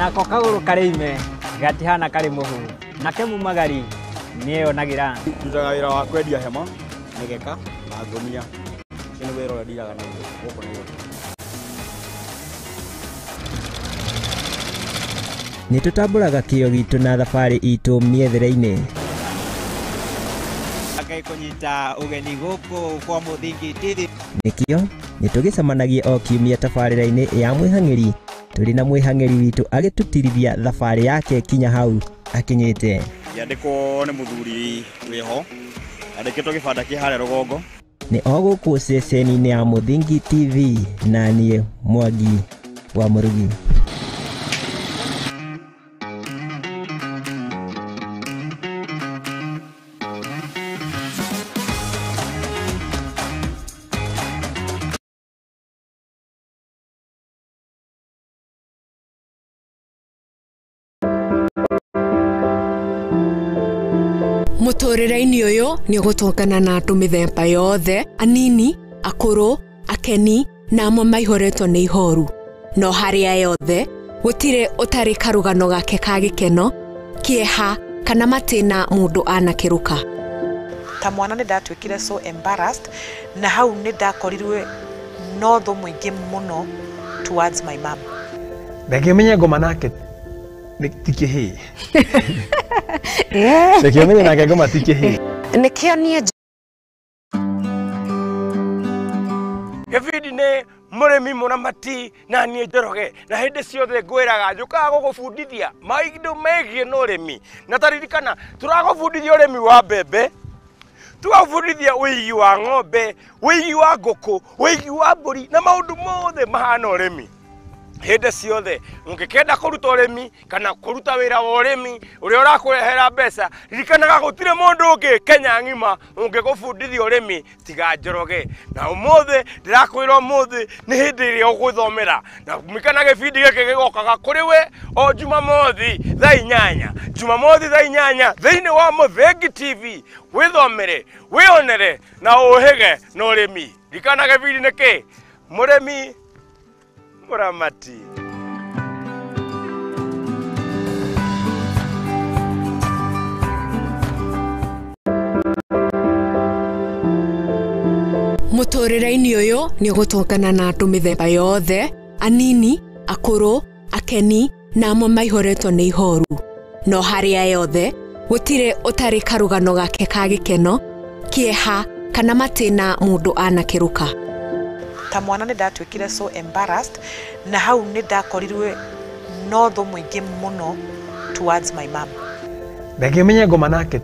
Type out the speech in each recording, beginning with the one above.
Nako kagũrũ karĩ ime gatihana karĩ mũhu nake mumagari nĩeyonagĩra. Ndutaga wĩra wa kwendia hema, mĩgeka na ngũnia. Ũcio nĩ wĩra ũrĩa ndiraga naguo gũkũ Nairobi. Nĩ tũtambũraga kĩo gitũ na thabarĩ itũ mĩethere-inĩ. Ngai kũnyita ũgeni gũkũ kwa Mũthingi TV. Nĩkĩo nĩ tũgĩcemanagia o kiumia tabarĩra-inĩ ya Mwĩhang'ĩri tũrĩ na mwĩhang'ĩri witũ agĩtũtirithia thabarĩ yake kinya hau akinyĩte. Ngĩandĩkwo nĩ mũthuri wĩho, andĩkĩtwo gĩbanda kĩ harĩa rũgongo. Nĩ o gũkũ ceceni-inĩ ya Mũthingi TV na niĩ Mwangi wa Mũrugi. Mũtũrĩre-inĩ ũyũ nĩ ũgũtũngana na andũ mĩthemba yothe, anini, akũrũ, akeni na amwe maihũrĩtwo nĩ ihoru. No harĩa yothe gũtirĩ ũtarĩ karũgano gake ka gĩkeno, kĩeha kana matĩna mũndũ anakĩrũka. Ta mwana nĩ ndatuĩkire so embarrassed na hau nĩ ndakorirwe no thũ mũingĩ mũno towards my mom. Reke menye ngoma nake ti kĩhĩĩ. Reke menye nake ngoma ti kĩhĩĩ. Nĩkĩo niĩ Gĩbindi nĩ mũrĩmi mũramati na niĩ Njoroge, na hĩndĩ ciothe ngwĩraga njũkaga gũgũbundithia maũndũ megiĩ na ũrĩmi. Na taririkana tũragũbundithia ũrĩmi wa mbembe, tũgagũbundithia ũigi wa ng'ombe, ũigi wa ngũkũ, ũigi wa mbũri na maũndũ mothe mahana ũrĩmi. Hĩndĩ ciothe ũngĩkenda kũruta ũrĩmi kana kũruta wĩra wa ũrĩmi ũrĩa ũrakũrehera mbeca, ririkanaga gũtirĩ mũndũ ũngĩ Kenya ng'ima ũngĩgũbundithia ũrĩmi tiga Njoroge. Na ũmũthĩ ndĩrakwĩra ũmũthĩ nĩ hĩndĩ ĩrĩa ũgwĩthomera, na ririkana gĩbindi gĩkĩ gĩgokaga kũrĩ we o Jumamothi thaa 8, Jumamothi thaa 8 thĩinĩ wa Mũthingi TV. Wĩthomere, wĩonere na ũhĩge na ũrĩmi. Ririkana gĩbindi nĩ kĩ? Mũrĩmi mũramati. Mũtũrĩre-inĩ ũyũ nĩ ũgũtũngana na andũ mĩthemba yothe, anini, akũrũ, akeni na amwe maihũrĩtwo nĩ ihoru. No harĩa yothe gũtirĩ ũtarĩ karũgano gake ka gĩkeno, kĩeha kana matĩna mũndũ anakĩrũka. Ta mwana nĩ ndatuĩkire so embarrassed na hau nĩ ndakorirwe no thũ mũingĩ mũno towards my mom. Reke menye ngoma nake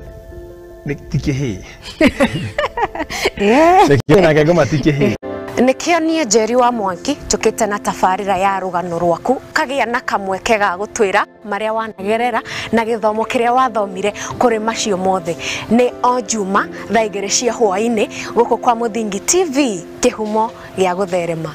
ti kĩhĩĩ. Reke menye nake ngoma ti kĩhĩĩ. Nĩkĩo niĩ Njeri wa Mwangi njũkĩte na tabarĩra ya rũgano rwaku kagĩa na kamweke ga gũtwĩra marĩa wanagerera na gĩthomo kĩrĩa wathomire kũrĩ macio mothe. Nĩ o Juma thaa 2 cia hwaĩ-inĩ gũkũ kwa Mũthingi TV, kĩhumo gĩa gũtherema.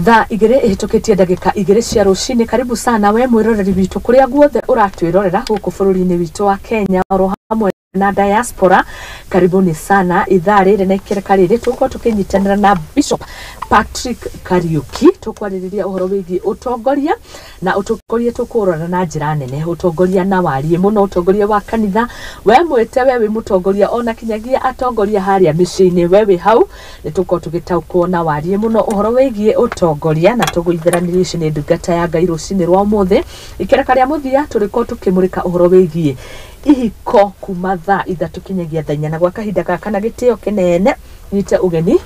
Thaa 2 ihĩtũkĩtie ndagĩka 2 cia rũcinĩ. Karibu sana we mwĩroreri witũ kũrĩa guothe ũratwĩrorera gũkũ bũrũri-inĩ witũ wa Kenya oro hamwe na diaspora. Karibuni sana ithaa rĩrĩ na ikereka rĩrĩ tũgũkorwo tũkĩnyitanĩra na Bishop Patrick Kariuki tũkwarĩrĩria ũhoro wĩgiĩ ũtongoria, na ũtongoria tũkũrora na njĩra nene, ũtongoria na wariĩ mũno, ũtongoria wa kanitha. We mwĩte we wĩ mũtongoria ona kinyagia atongoria harĩa mĩciĩ-inĩ, we wĩ hau nĩ tũgũkorwo tũgĩtaũkwo na wariĩ mũno ũhoro wĩgiĩ ũtongoria, na tũgũitheranirie ici nĩ ndungata ya Ngai rũcinĩ rwa ũmũthĩ. Ikereka rĩa mũthia tũrĩkorwo tũkĩmũrĩka ũhoro wĩgiĩ ihiko kuma thaa 3 kinyagia thaa 4, na gwa kahinda gaka na gĩtĩo kĩnene nyite ũgeni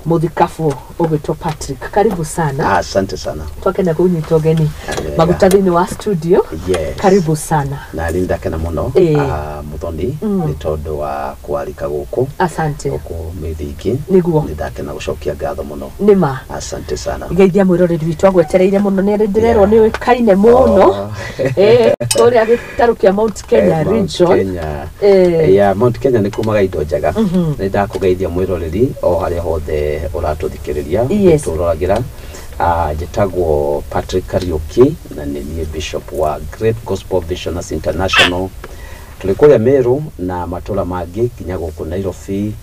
Mũthikabu ũgwĩtwo Patrick. Karibu sana. Asante sana. Twakena kũnyita ũgeni maguta thĩinĩ wa studio. Yes. Karibu sana. Na nĩ ndakena mũno. Gathoni nĩ tondũ wa kwarika gũkũ. Asante. Gũkũ Mĩthingi. Nĩguo. Nĩ ndakena gũcokia ngatho mũno. Nĩma. Asante sana. Geithia mwĩroreri witũ agwetereire mũno, nĩ ndĩrerwo nĩ ũĩkaine mũno kũrĩa gĩtarũ kĩa Mount Kenya region. Kenya. Ya Mount Kenya nĩ kumaga indo njega. Nĩ ndakũgeithia mwĩroreri o harĩa hothe ũratũthikĩrĩria, tũroragĩra. Njĩtagwo Patrick Kariuki na nĩ niĩ Bishop wa Great Gospel Visioners International. Tũrĩ kũrĩa Meru na matũra mangĩ nginya gũkũ Nairobi,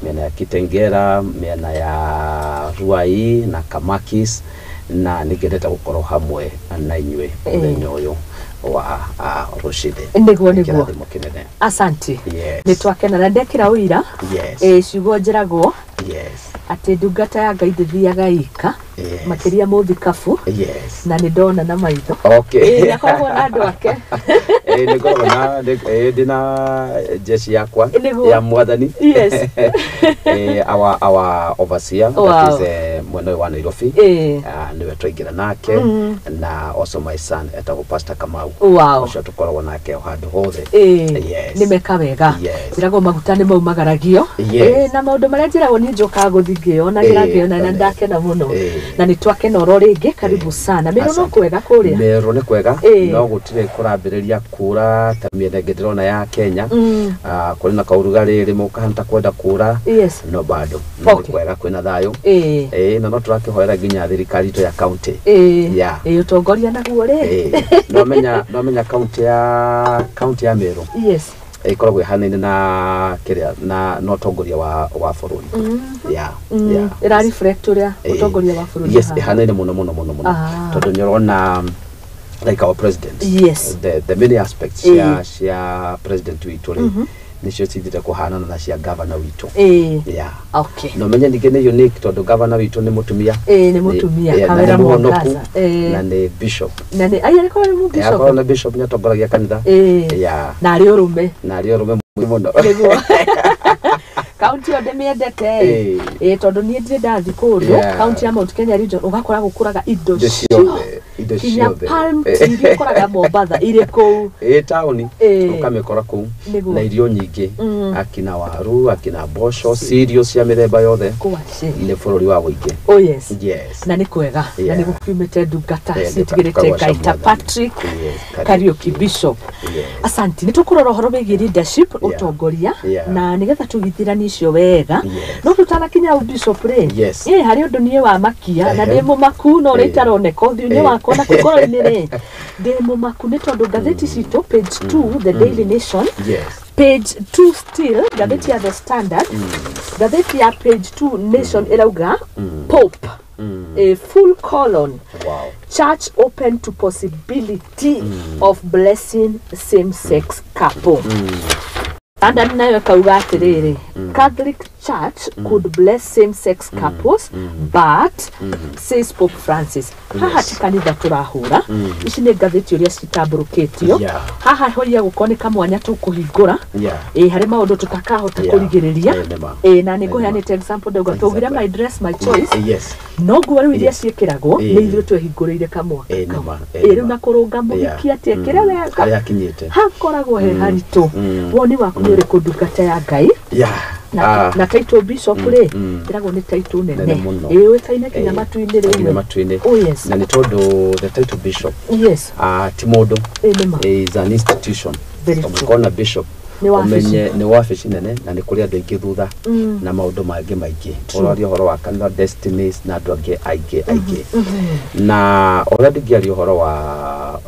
mĩena ya Kitengera, mĩena ya Ruai na Kamakis, na nĩngendete gũkorwo hamwe na inyuĩ mũthenya ũyũ wa rũcinĩ. Nĩguo, nĩguo. Kĩrathimo kĩnene. Asante. Yes. Nĩ twakena na ndekĩra ũira. Yes. Ciugo njĩragwo Yes. atĩ ndungata ya Ngai ndĩthiaga ika. Yes. Makĩria mũthikabu. Yes. Na nĩ ndona na maitho. Okay. Nĩ akoragwo na andũ ake. Nĩ ngoragwo na ndĩna jeshi yakwa Nĩguo. ya mwathani. Yes. Our overseer. Wow. That is mwena ũyũ wa Nairobi. Nĩwe twaingĩra nake na also my son etagwo Pastor Kamau. Wow. Ũcio tũkoragwo nake o handũ hothe. Yes. Nĩ meka wega. Yes. Njĩragwo maguta nĩ maumagaragio. Yes. Na maũndũ marĩa njĩragwo niĩ njũkaga gũthiĩ ngĩyonagĩra ngĩyona na ndakena mũno. Na nĩ twakena oro rĩngĩ, karibu sana. Mĩrũ no kwega kũrĩa? Mĩrũ nĩ kwega, no gũtirĩ kũrambĩrĩria kura ta mĩena ĩngĩ ndĩrona ya Kenya. Kũrĩ na kaũrugarĩ rĩmwe ũkahana ta kwenda kura. Yes. No bado no nĩ kwega, kwĩna thayũ. Na no tũrakĩhoera nginya thirikari itũ ya county. Yeah. Ũtongoria naguo rĩ. No menya county ya Meru. Yes. Ĩkoragwo ĩhanaine na kĩrĩa na ũtongoria wa bũrũri. Yeah. Yeah. Ĩra reflect ũrĩa ũtongoria wa bũrũri. Yes, ĩhanaine mũno mũno mũno mũno. Tondũ nĩ ũrona like our president. Yes. The many aspects cia president witũ rĩ nĩcio cithiĩte kũhanana na cia governor witũ. Yeah. Okay. No menye ningĩ nĩ unique tondũ governor witũ nĩ mũtumia. Nĩ mũtumia. Kawĩra Mwangaza. Na nĩ bishop. Na nĩ aya nĩ nĩ bishop. Akorwo nĩ bishop nĩ atongoragia kanitha. Yeah. Na arĩ ũrũme. Na arĩ ũrũme mũno. Nĩguo. Kaunti ĩyo ndĩmĩendete. Tondũ niĩ ndirĩ ndathiĩ kũndũ, kaunti ya Mount Kenya region ũgakora gũkũraga indo ciothe. Indo Kinya ciothe. palm tree iria ũkoraga Mombatha irĩ kũu. Taũni ũkamĩkora kũu na irio nyingĩ, akina waru, akina mboco, cereal cia mĩthemba yothe. Nĩ bũrũri wa ũingĩ. Oh yes. Yes. Na nĩ kwega. Na nĩ gũkiumĩte ndungata ciĩtigĩrĩte tũkagoca Ngai ta Mwathani. Patrick Kariuki Bishop. Asante. Nĩ tũkũrora ũhoro wĩgiĩ leadership, ũtongoria, na nĩgetha tũgithiranie icio wega. No tũtanakinya hau Bishop rĩ, harĩ ũndũ niĩ wamakia na ndĩ mũmaku no ũrĩa itaroneka ũthiũ-inĩ wakwa na kũngoro-inĩ rĩ, ndĩ mũmaku nĩ tondũ ngathĩti citũ page 2 The Daily Nation, page 2 still ngathĩti ya The Standard, ngathĩti ya page 2 Nation ĩrauga Pope a full colon. Wow. Church open to possibility of blessing same-sex couple. Standard nayo ĩkauga atĩrĩrĩ, Catholic Church could bless same-sex couples, but says Pope Francis. Haha ti kanitha tũrahũra, ici nĩ ngathĩti ũrĩa citambũrũkĩtio. Haha hoia gũkorwo nĩ kamwanya tũkũhingũra. Harĩ maũndũ tũtakahota kũrigĩrĩria. Na nĩ ngũheanĩte example ndauga twaugire my dress my choice. Yes. No nguo rĩu iria ciĩkĩragwo nĩ ithuĩ twehingũrĩire kamwaka kau. Rĩu na kũrũnga mũhiki atĩ ekĩre wega harĩa akinyĩte hakoragwo he haritũ. Woni waku nĩ ũrĩkũ ndungata ya Ngai? Na title bishop rĩ ĩragwo nĩ title nene ĩũĩkaine nginya matu-inĩ rĩu. Oh yes. Na nĩ tondũ the title bishop, yes, ti mũndũ, is an institution. Ũngĩkona bishop ũmenye nĩ wabici nene na nĩ kũrĩ andũ aingĩ thutha na maũndũ mangĩ maingĩ. Ũraria ũhoro wa kanitha, destinies na andũ angĩ aingĩ aingĩ. Na ũrĩa ndingĩaria ũhoro wa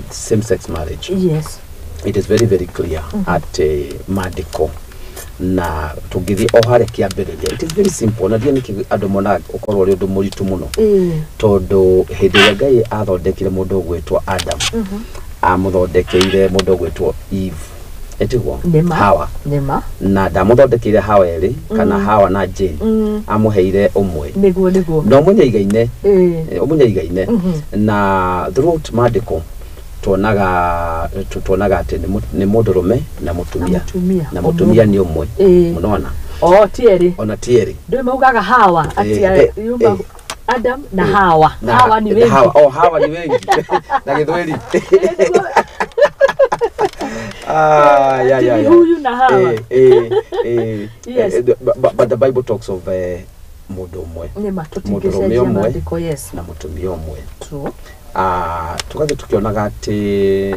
same sex marriage, yes, it is very very clear atĩ maandĩko na tũngĩthiĩ o harĩa kĩambĩrĩria, it is very simple na ndiĩ nĩkĩ andũ monaga ũkorwo ũrĩ ũndũ mũritũ mũno, tondũ hĩndĩ ĩrĩa Ngai athondekire mũndũ ũgwĩtwo Adam, amũthondekeire mũndũ ũgwĩtwo Eve, etiguo Hawa, na ndamũthondekeire Hawa erĩ kana Hawa na Jane, amũheire ũmwe. Nĩguo nĩguo. Na ũmũnyaigaine, ũmũnyaigaine na throughout maandĩko tuonaga atĩ nĩ mũndũrũme na mũtumia, na mũtumia nĩ ũmwe. Mũnona? Oh, ti erĩ. Ona ti erĩ. Ndũĩ maugaga Hawa atĩ yuma Adam na Hawa. Hawa ni wengi. Oh, Hawa ni wengi. Na Gĩthweri. Ah, yeah. Ti huyu na hawa. Yes. But the Bible talks of mũndũ ũmwe, Nĩma mũndũrũme tũtingĩcenjia ũmwe maandĩko, yes. na mũtumia ũmwe. True. Tũgathiĩ tũkĩonaga atĩ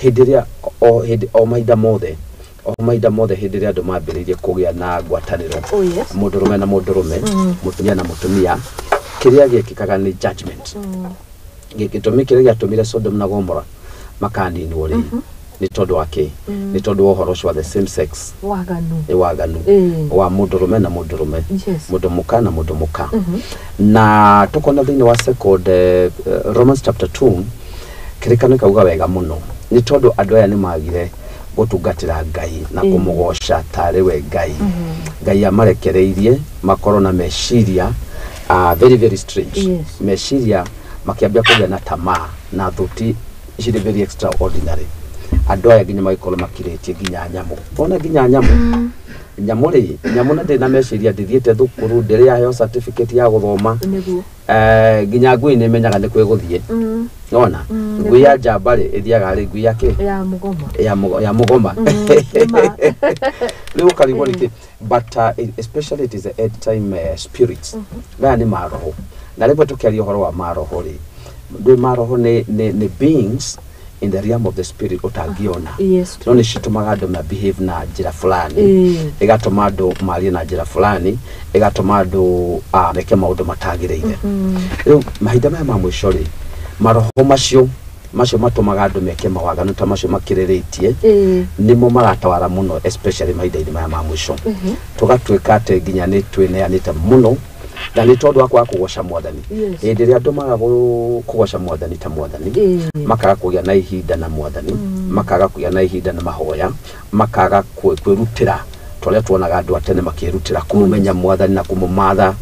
hĩndĩ ĩrĩa o hĩndĩ o mahinda mothe, hĩndĩ ĩrĩa andũ mambĩrĩirie kũgĩa na ngwatanĩro, Oh yes. mũndũrũme na mũndũrũme, mũtumia na mũtumia, kĩrĩa gĩkĩkaga nĩ judgment. Gĩtũmi kĩrĩa gĩatũmire Sodom na Gomora makaninwo rĩ, nĩ tondũ wa kĩ? Nĩ tondũ wa ũhoro ũcio wa the same sex. Waganu. Nĩ waganu wa mũndũrũme na mũndũrũme, mũndũ mũka na mũndũ mũka. Na tũkona thĩinĩ wa second Romans chapter 2, kĩrĩkano kauga wega mũno, nĩ tondũ andũ aya nĩ magire gũtungatĩra Ngai na kũmũgoca tarĩ we Ngai. Ngai amarekereirie makorwo na meciria very very strange. Meciria makĩambia kũgĩa na tamaa na thuti cirĩ very extraordinary. Andũ aya nginya magĩkorwo makirĩtie nginya nyamũ, ona nginya nyamũ, nyamũ rĩ, nyamũ na ndĩ na meciria, ndĩthiĩte thukuru, ndĩrĩ yaheo certificate ya gũthoma. Nĩguo. Nginya ngui nĩ imenyaga nĩ kwĩ gũthiĩ. Nona ngui ya njamba rĩ, ĩthiaga rĩ ngui ya kĩ? Ya mũgoma. Ya mũgoma. Nĩma. Rĩu ũkarigwo nĩkĩ. But especially it is the end time spirits. Maya nĩ maroho, na rĩmwe tũkĩaria ũhoro wa maroho rĩ, ndĩ maroho nĩ beings in the realm of the spirit ũtangĩona, no nĩ citũmaga andũ ma behave na njĩra fulani, ĩgatũma andũ marie na njĩra fulani, ĩgatũma andũ meke maũndũ matagĩrĩire. Rĩu mahinda maya ma mũico rĩ, maroho macio matũmaga andũ meke mawaganu ta macio makĩrĩrĩtie, nĩmo maratawara mũno, especially mahinda-inĩ maya ma mũico. Tũgatuĩka atĩ nginya nĩ twĩneanĩte mũno, na nĩ tondũ wa kwaga kũgoca mwathani. Hĩndĩ ĩrĩa andũ maga kũgoca mwathani ta mwathani, makaga kũgĩa na ihinda na mwathani, makaga kũgĩa na ihinda na mahoya, makaga kwĩrutĩra ta ũrĩa tuonaga andũ a tene makĩrutĩra kũmũmenya mwathani na kũmũmatha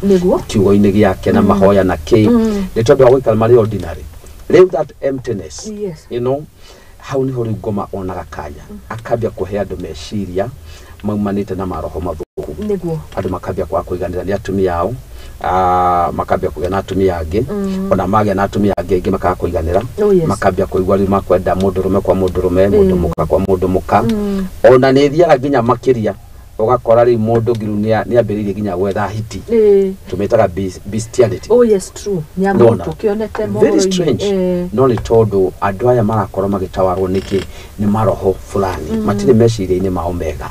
kiugo-inĩ gĩake na mahoya na kĩ, nĩ tondũ wa gũikara marĩ ordinary. Rĩu that emptiness, you know, hau niho rĩu ngoma onaga kanya, akambia kũhe andũ meciria maumanĩte na maroho mathũku. Nĩguo. Andũ makambia kwaga kũiganĩra nĩ atumia ao, makambia kũgĩa na atumia angĩ, ona magĩa na atumia angĩ aingĩ makaga kũiganĩra, makambia kũigua rĩu makwenda mũndũrũme kwa mũndũrũme, mũndũ mũka kwa mũndũ mũka. Ona nĩ ĩthiaga nginya makĩria, ũgakora rĩu mũndũ ngiru nĩ ambĩrĩirie nginya gwetha hiti, tũmĩtaga bestiality. Oh yes, true. Nyamũ tũkĩonete very strange. No nĩ tondũ andũ aya marakorwo magĩtawarwo nĩkĩ? Nĩ maroho fulani, matirĩ meciria-inĩ mao mega.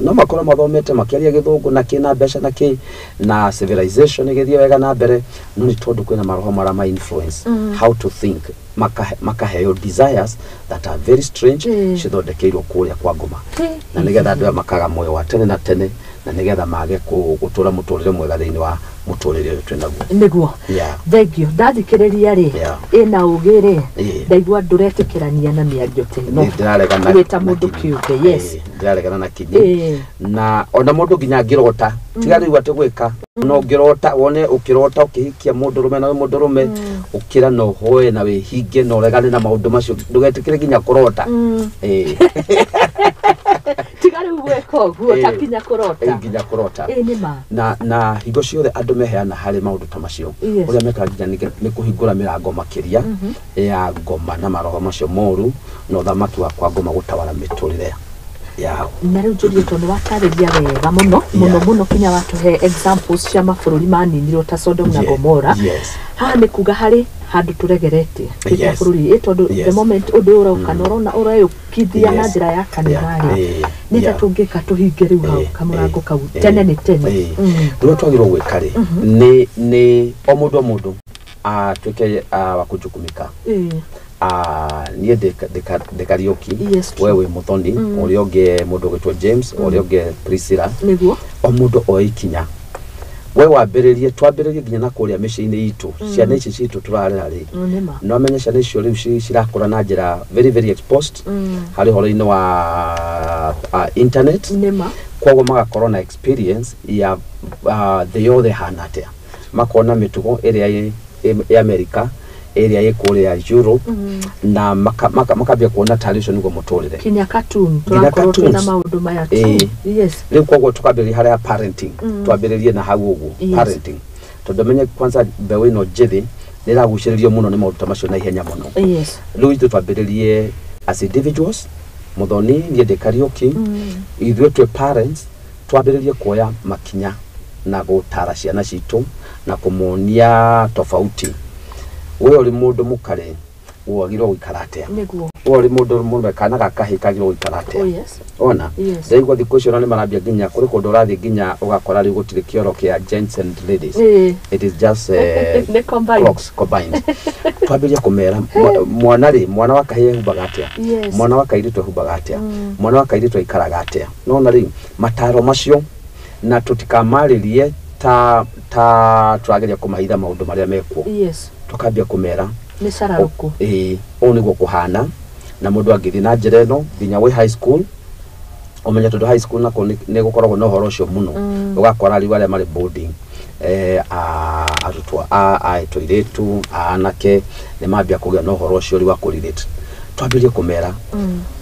No makorwo mathomete makĩaria gĩthũngũ na kĩ, na mbeca na kĩ, na civilization ĩgĩthiĩ wega na mbere, no nĩ tondũ kwĩna maroho marĩa ma influence how to think, makaheo desires that are very strange, cithondekeirwo kũrĩa kwa ngoma, na nĩgetha andũ aya makaga muoyo wa tene na tene, na nĩgetha mage gũtũra mũtũrĩre mwega thĩinĩ wa mũtũrĩre ũyũ twĩnaguo. Nĩguo. Thengio. Ndathikĩrĩria rĩ, ĩna ũgĩ rĩ, ndaigua ndũretĩkĩrania na mĩario ta ĩno. Ndĩraregana wĩ ta mũndũ kĩũmbe. Yes. Ndĩraregana na kinyi. Na ona mũndũ nginya angĩrota, tiga rĩu atĩ gwĩka, no ũngĩrota wone ũkĩrota ũkĩhikia mũndũrũme na mũndũrũme, ũkĩra na ũhoe na wĩhinge na ũregane na maũndũ macio, ndũgetĩkĩre nginya kũrota. Tiga rĩu gwĩka ũguo, ta nginya kũrota. Nginya kũrota. Nĩ ma. Na hingo ciothe andũ meheana harĩ maũndũ ta macio, ũrĩa mekaga nginya nĩ kũhingũra mĩrango makĩria ya ngoma na maroho macio moru, na ũthamaki wa kwa ngoma gũtawara mĩtũrĩre yao. Na rĩu njũrie, tondũ watarĩria wega mũno mũno mũno, kinya watũhe examples cia mabũrũri maninirwo ta Sodom na Gomora. Haha nĩ kuga harĩ handũ tũregerete twĩ bũrũri, tondũ the moment ũndũ ũyũ ũroka na ũrona ũreyũkithia na njĩra ya kanitha rĩ, nĩ ta tũngĩka tũhinge rĩu hau kamũrango kau tene nĩ tene. Rĩrĩa twagĩrĩirwo gwĩka rĩ, nĩ o mũndũ atuĩke wa kũjukumika. Niĩ ndĩ Kariũki, we wĩ Mũthoni, ũrĩa ũngĩ mũndũ ũgwĩtwo James, ũrĩa ũngĩ Priscilla. Nĩguo. O mũndũ oe ikinya. We wambĩrĩrie, twambĩrĩrie nginya na kũrĩa mĩciĩ-inĩ itũ, ciana ici citũ tũrarera rĩ, no amenye ciana icio rĩu cirakũra na njĩra very very exposed harĩ ũhoro-inĩ wa internet. Nĩma. Koguo magakorwo na experience ya thĩ yothe ĩhana atĩa, makona mĩtugo ĩrĩa ĩ America, ĩrĩa ĩ kũrĩa Europe, na makambia kuona tarĩ ũcio nĩguo mũtũrĩre. Kinya cartoon tũrakorwo twĩna maũndũ maya tu. Yes. Rĩu koguo tũkambĩrĩria harĩa parenting, twambĩrĩrie na hau ũguo parenting, tondũ menye kwanza mbeũ ĩno njĩthĩ nĩ ĩragucĩrĩrio mũno nĩ maũndũ ta macio na ihenya mũno. Yes. Rĩu ithuĩ twambĩrĩrie as individuals, Muthoni niĩ ndĩ Kariũki, ithuĩ twĩ parents twambĩrĩrie kuoya makinya na gũtara ciana citũ na kũmonia tofauti. We ũrĩ mũndũ mũkarĩ wagĩrĩirwo gũikara atĩa? Nĩguo. We ũrĩ mũndũ mũrũme kana gakahĩ kagĩrĩirwo gũikara atĩa? Oh yes. Ona Yes. ndaigua thikũ icio ona nĩ marambia nginya kũrĩ kũndũ ũrathiĩ nginya ũgakora rĩu gũtirĩ kĩoro kĩa gents and ladies. It is just Nĩ combined. clocks combined. Twambĩrĩrie kũmera mwana rĩ, mwana wa kahĩĩ ehumbaga atĩa? Yes. Mwana wa kairĩtu ehumbaga atĩa? Mwana wa kairĩtu aikaraga atĩa? Nona rĩu mataro macio na tũtikamarĩrie ta tũrageria kũmahitha maũndũ marĩa mekuo. Yes. Tũkambia kũmera Nĩ cararũkũ. Ĩĩ, ũũ nĩguo kũhana na mũndũ angĩthiĩ na njĩra ĩno nginya wĩ high school ũmenye tondũ high school nako nĩ gũkoragwo na ũhoro ũcio mũno. Ũgakora rĩu arĩa marĩ boarding arutwo a tũirĩtu a anake nĩ mambia kũgĩa na ũhoro ũcio rĩu wa kũrelate. Twambĩrĩrie kũmera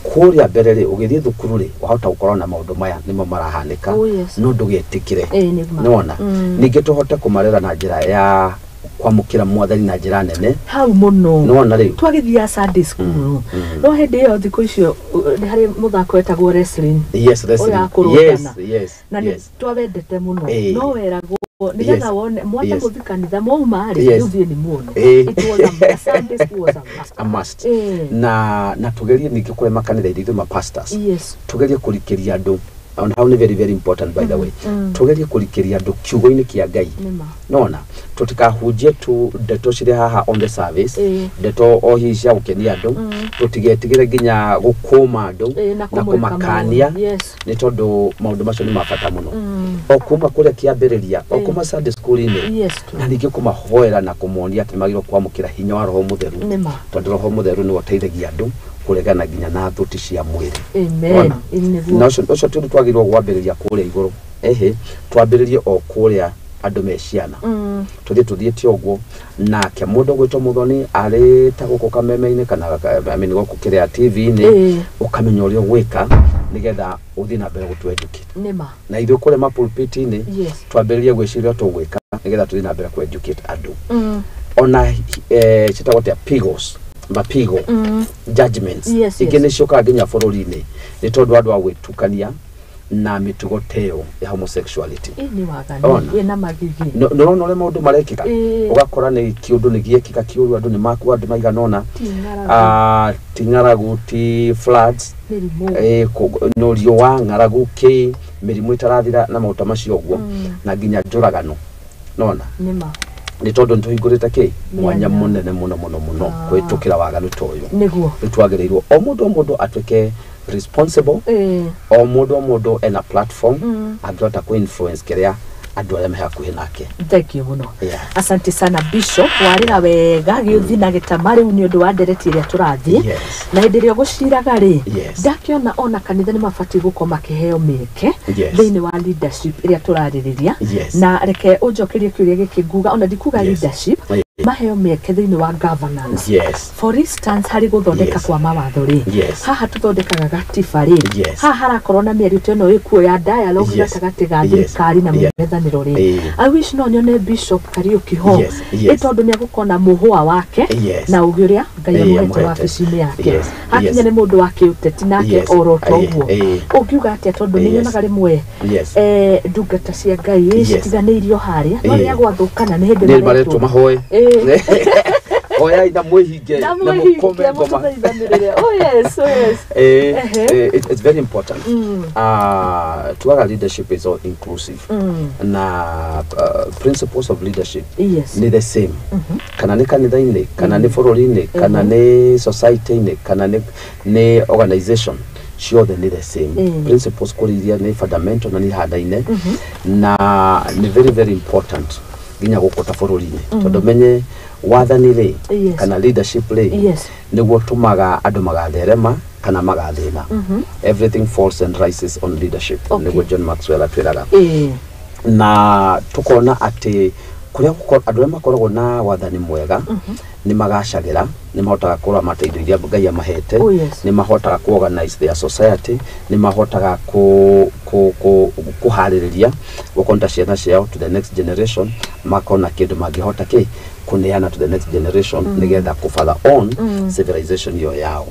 kũrĩa mbere rĩ, ũgĩthiĩ thukuru rĩ, wahota gũkorwo na maũndũ maya nĩmo marahanĩka. Oh, yes. No ndũgetĩkĩre. Nĩ ma. Nĩwona ningĩ tũhote kũmarera na njĩra ya kwamũkĩra mwathani na njĩra nene hau mũno. Nĩwona rĩu twagĩthiaga Sunday school no hĩndĩ ĩyo thikũ icio nĩ harĩ mũthako wetagwo wrestling. Yes, wrestling. Ũrĩa kũrũgana. Yes, yes. Na nĩ twawendete mũno. No weragwo nĩgetha wone mwata gũthiĩ kanitha mwauma rĩ, rĩu thiĩ nĩ muone. It was a Sunday school was a must. A must. Na tugerie ningĩ kũrĩa makanitha-inĩ ithuĩ ma pastors. Yes. Tugerie kũrikĩria andũ on how ni very very important by the way. Tugerie kũrikĩria andũ kiugo-inĩ kĩa Ngai. Nona tutikahunjie tu ndeto cirĩ haha on the service, ndeto o hihi cia gũkenia andũ, tũtigetigĩre nginya gũkũma andũ na kũmakania. Nĩ tondũ maũndũ macio nĩ ma bata mũno. O kuma kũrĩa kĩambĩrĩria, o kuma Sunday school-inĩ, na ningĩ kũmahoera na kũmonia atĩ magĩrĩirwo kwamũkĩra hinya wa Roho Mũtheru, tondũ Roho Mũtheru nĩwe ũteithagia andũ kũregana nginya na thũti cia mwĩrĩ. Amen. Na ũcio ti ũndũ twagĩrĩirwo gwambĩrĩria kũrĩa igũrũ, ehe, twambĩrĩrie o kũrĩa andũ me ciana. Tũthiĩ tũthiĩte ũguo nake mũndũ ũgwĩtwo Muthoni arĩ ta gũkũ kameme-inĩ kana gũkũ kĩrĩa TV-inĩ, ũkamenya ũrĩa ũgwĩka nĩgetha ũthiĩ na mbere gũtũ educate. Nĩma. Na ithuĩ kũrĩa mapulpit-inĩ twambĩrĩrie gwĩciria tũgwĩka nĩgetha tũthiĩ na mbere kũ educate andũ. Ona ciĩtagwo atĩa, pigos, mapigo, judgments ingĩ nĩ ciũkaga nginya bũrũri-inĩ nĩ tondũ andũ a gwĩtukania na mĩtugo ta ĩyo ya homosexuality. Nĩ waganu ĩna magigi. Nĩũrona ũrĩa maũndũ marekĩka, ũgakora nĩ kĩũndũ nĩ gĩekĩka kĩũru, andũ nĩ makua andũ maigana ũna, ti ng'aragu, ti floods, no riũa, ng'aragu, kĩ mĩrimũ ĩtarathira na maũndũ macio ũguo, na nginya njũragano. Nona nĩ tondũ nĩtũhingũrĩte kĩ mwanya mũnene mũno mũno mũno kũhĩtũkĩra waganu ta ũyũ. Nĩguo rĩu twagĩrĩirwo o mũndũ atuĩke responsible, o mũndũ ena platform angĩhota kũ influence kĩrĩa andũ arĩa me hakuhĩ nake. Thank you mũno. Asante sana Bishop, warĩra wega gĩũthi na gĩtama rĩu nĩ ũndũ wa ndereti ĩrĩa tũrathiĩ. Na hĩndĩ ĩrĩa ũgũciraga rĩ, ndakĩona ona kanitha nĩ mabatiĩ gũkorwo makĩheo mĩeke thĩinĩ wa leadership ĩrĩa tũrarĩrĩria. Na reke ũnjokerie kĩũria gĩkĩ nguga, ona ndikuga leadership, maheo mĩeke thĩinĩ wa governance. For instance, harĩ gũthondeka kwa mawatho rĩ, haha tũthondekaga gatiba rĩ, haha harakorwo na mĩario ta ĩno ĩkuo ya dialogue gatagatĩ ga thirikari na mũng'ethanĩro rĩ. I wish no nyone Bishop Kariũki ho, ĩ tondũ nĩ egũkorwo na mũhũa wake na ũgĩ ũrĩa Ngai amũhete wabici-inĩ yake. Hakinya nĩ mũndũ wa kĩũteti nake oro ta ũguo. Ũngiuga atĩa tondũ nĩ nyonaga rĩmwe ndungata cia Ngai citiganĩirio harĩa, no rĩrĩa gwathũkana nĩ hĩndĩ maretwo mahoe. Oyai na mwĩhinge na mũkome ngoma. Oh yes, oh yes. It's very important. Tuaga leadership is all inclusive. Na principles of leadership ni the same. Kana nĩ kanitha-inĩ, kana nĩ bũrũri-inĩ, kana nĩ society-inĩ, kana nĩ organization, ciothe nĩ the same. Principles kũrĩ iria nĩ fundamental na nĩ ihanaine, na nĩ very very important nginya gũkũ ta bũrũri-inĩ, tondũ menye wathani rĩ kana leadership rĩ nĩguo tũmaga andũ magatherema kana magathĩna. Everything falls and rises on leadership, nĩguo John Maxwell atwĩraga. Na tukona atĩ kũrĩa andũ arĩa makoragwo na wathani mwega nĩ magacagĩra, nĩ mahotaga kũramata indo iria Ngai amahete, nĩ mahotaga ku organize their society, nĩ mahotaga kũharĩrĩria gũkonda ciana ciao to the next generation, makona kĩndũ mangĩhota kĩ kũneana to the next generation nĩgetha kũ further on civilization ĩyo yao.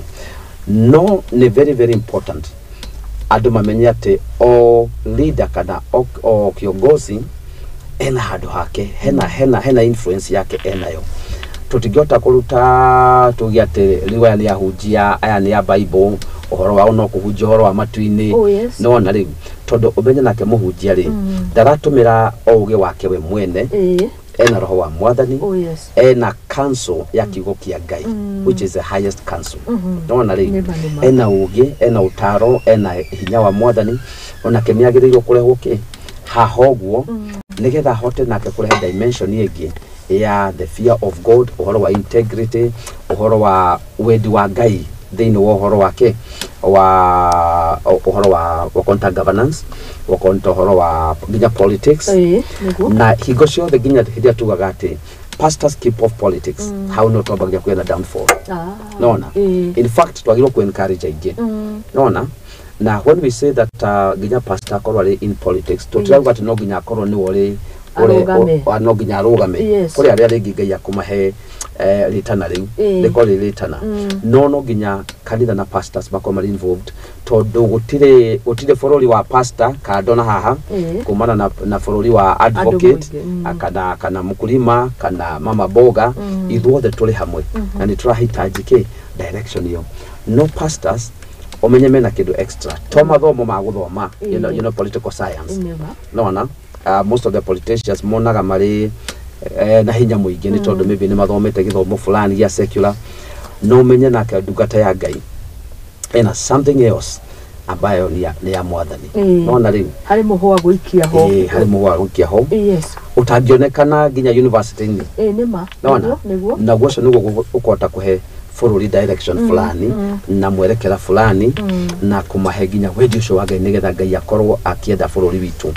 No nĩ very very important andũ mamenye atĩ o leader kana o kiongozi ena handũ hake, hena influence yake enayo. Tũtingĩhota kũruta tuge atĩ rĩu aya nĩ ahunjia, aya nĩ a Bible, ũhoro wao no kũhunjia ũhoro wa matu-inĩ. Oh, yes. No na rĩu tondũ ũmenye nake mũhunjia rĩ, ndaratũmĩra o ũgĩ wake we mwene, ena roho wa mwathani, Oh, yes. ena counsel ya kiugo kĩa Ngai, which is the highest counsel. Nona rĩu Nĩma, nĩma. ena ũgĩ, ena ũtaro, ena hinya wa mwathani, onake nĩ agĩrĩirwo kũrehwo kĩ haha ũguo, nĩgetha ahote nake kũrehe dimension ĩngĩ ya the fear of God, ũhoro wa integrity, ũhoro wa wendi wa Ngai thĩinĩ wa ũhoro wake wa ũhoro wa contact governance, wa ũhoro wa nginya politics. Nĩguo. Na hingo ciothe nginya hĩndĩ ĩrĩa tugaga atĩ pastors keep off politics, hau no twambagia kũgĩa na downfall. Nona in fact twagĩrĩirwo ku encourage aingĩ. Nona na when we say that nginya pastor akorwo arĩ in politics, tũtirauga atĩ no nginya akorwo nĩwe ũrĩ Arũgame. no nginya arũgame. Yes. Kũrĩ arĩa rĩngĩ Ngai akũmahe rĩtana rĩu, rĩkorwo rĩ rĩtana, no nginya kanitha na pastors makorwo marĩ involved, tondũ gũtirĩ bũrũri wa pastor kando na haha kumana na bũrũri wa advocate, mũingĩ, kana mkulima kana mama boga, ithuothe tũrĩ hamwe na nĩ tũrahitaji kĩ direction ĩyo. No pastors ũmenye mena kĩndũ extra to mathomo ma gũthoma, you know, political science. Nĩma. Nona most of the politicians monaga marĩ na hinya mũingĩ nĩ tondũ maybe nĩ mathomete gĩthomo fulani gĩa secular. No menye nake ndungata ya Ngai ena something else ambayo ni ya mwathani. Nona rĩu harĩ mũhũa gũikia ho. Harĩ mũhũa gũikia ho Yes. ũtangĩonekana nginya university-inĩ. Nĩma. Nona Nĩguo. naguo ũcio nĩguo ũkũhota kũhe bũrũri direction fulani na mwerekera fulani na kũmahe nginya wendi ũcio wa Ngai, nĩgetha Ngai akorwo akĩenda bũrũri witũ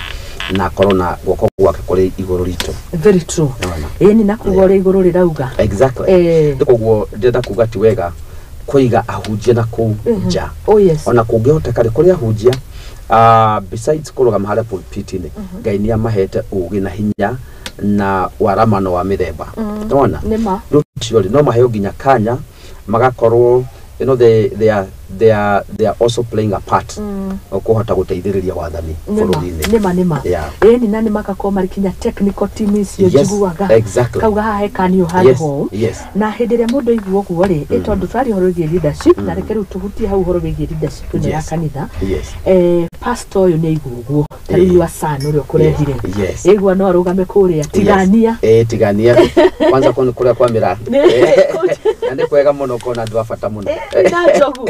na akorwo na guoko gwake kũrĩ igũrũ ritũ. Very true. Nona. Ĩni na kuga ũrĩa igũrũ rĩrauga. Exactly. Koguo ndĩrenda kuga ti wega kũiga ahunjia na kũu nja. Oh, yes. Ona kũngĩhoteka rĩ, kũrĩ ahunjia besides kũrũgama harĩa pulpit-inĩ, Ngai nĩ amahete ũgĩ na hinya na waramano wa mĩthemba. Nona Nĩma. rĩu ũcio rĩ, no maheo nginya kanya magakorwo, you know, they are also playing a part kũhota gũteithĩrĩria wathani bũrũri-inĩ. Nĩma. Yeah. Ĩni na nĩ magakorwo marĩ kinya technical team icio Yes, njiguaga. exactly. Kauga haha he kanio handũ Yes, ho. yes. Na hĩndĩ ĩrĩa mũndũ aigua ũguo rĩ, ĩ tondũ tũraria ũhoro wĩgiĩ leadership, na reke rĩu tũhutie hau ũhoro wĩgiĩ leadership ĩno ya Yes. kanitha. Yes. Pastor ũyũ nĩ aigua ũguo, ta rĩu your son ũrĩa ũkũrehire. Yes. Aigua no arũgame kũrĩa tigania. Yes. Tigania kwanza kũrĩa kwa mĩraa. Na nĩ kwega mũno kuona andũ a bata mũno. Na njogu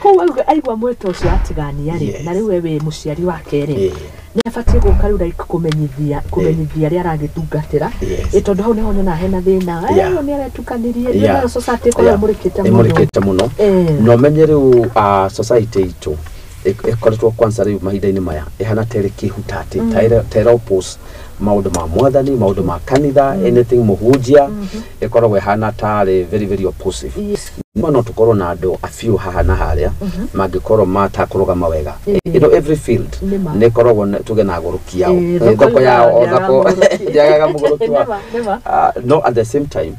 kũu aigua mwĩto ũcio atigania rĩ, Yes. na rĩu we wĩ mũciari wake rĩ, nĩ abatiĩ gũka rĩu like kũmenyithia arĩa aragĩtungatĩra. Yes. Ĩ tondũ hau nĩho nyonaga hena thĩna. Yeah. Ũyũ nĩ aretukanirie, Yeah. nĩ society ĩkoragwo ĩmũrĩkĩte mũno. Ĩmũrĩkĩte mũno. Na ũmenye rĩu society itũ ĩkoretwo kwanza rĩu mahinda-inĩ maya ĩhana ta ĩrĩ kĩhutatĩ, ta ĩra oppose maũndũ ma mwathani, maũndũ ma kanitha, anything mũhunjia ĩkoragwo ĩhana tarĩ very very opposive. Yes. No tũkorwo na andũ a few haha na harĩa mangĩkorwo matakũrũgama wega. You know, every field Nĩma. nĩ ĩkoragwo tuge na agũrũki yao. Thoko Thoko yao o yugaga thoko ndĩagaga ndĩagaga mũgũrũki wao. Nĩma, nĩma. No at the same time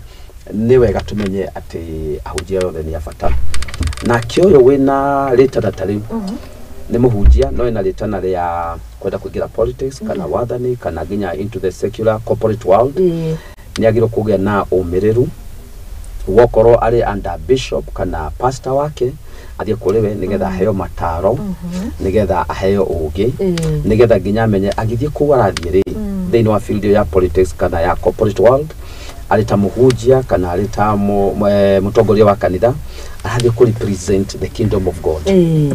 nĩ wega tũmenye atĩ ahunjia othe nĩ a bata, nake ũyũ wĩna rĩtana ta rĩu nĩ mũhunjia no ena rĩtana rĩa kwenda kũingĩra politics kana wathani kana nginya into the secular corporate world, nĩ agĩrĩirwo kũgĩa na ũmĩrĩru wokorwo arĩ under bishop kana pastor wake, athiĩ kũrĩ we nĩgetha aheo mataro, nĩgetha aheo ũgĩ, nĩgetha nginya amenye agĩthiĩ kũu arathiĩ rĩ, thĩinĩ wa field ĩyo ya politics kana ya corporate world, arĩ ta mũhunjia kana arĩ ta mũtongoria wa kanitha, arathiĩ kũ represent the kingdom of God.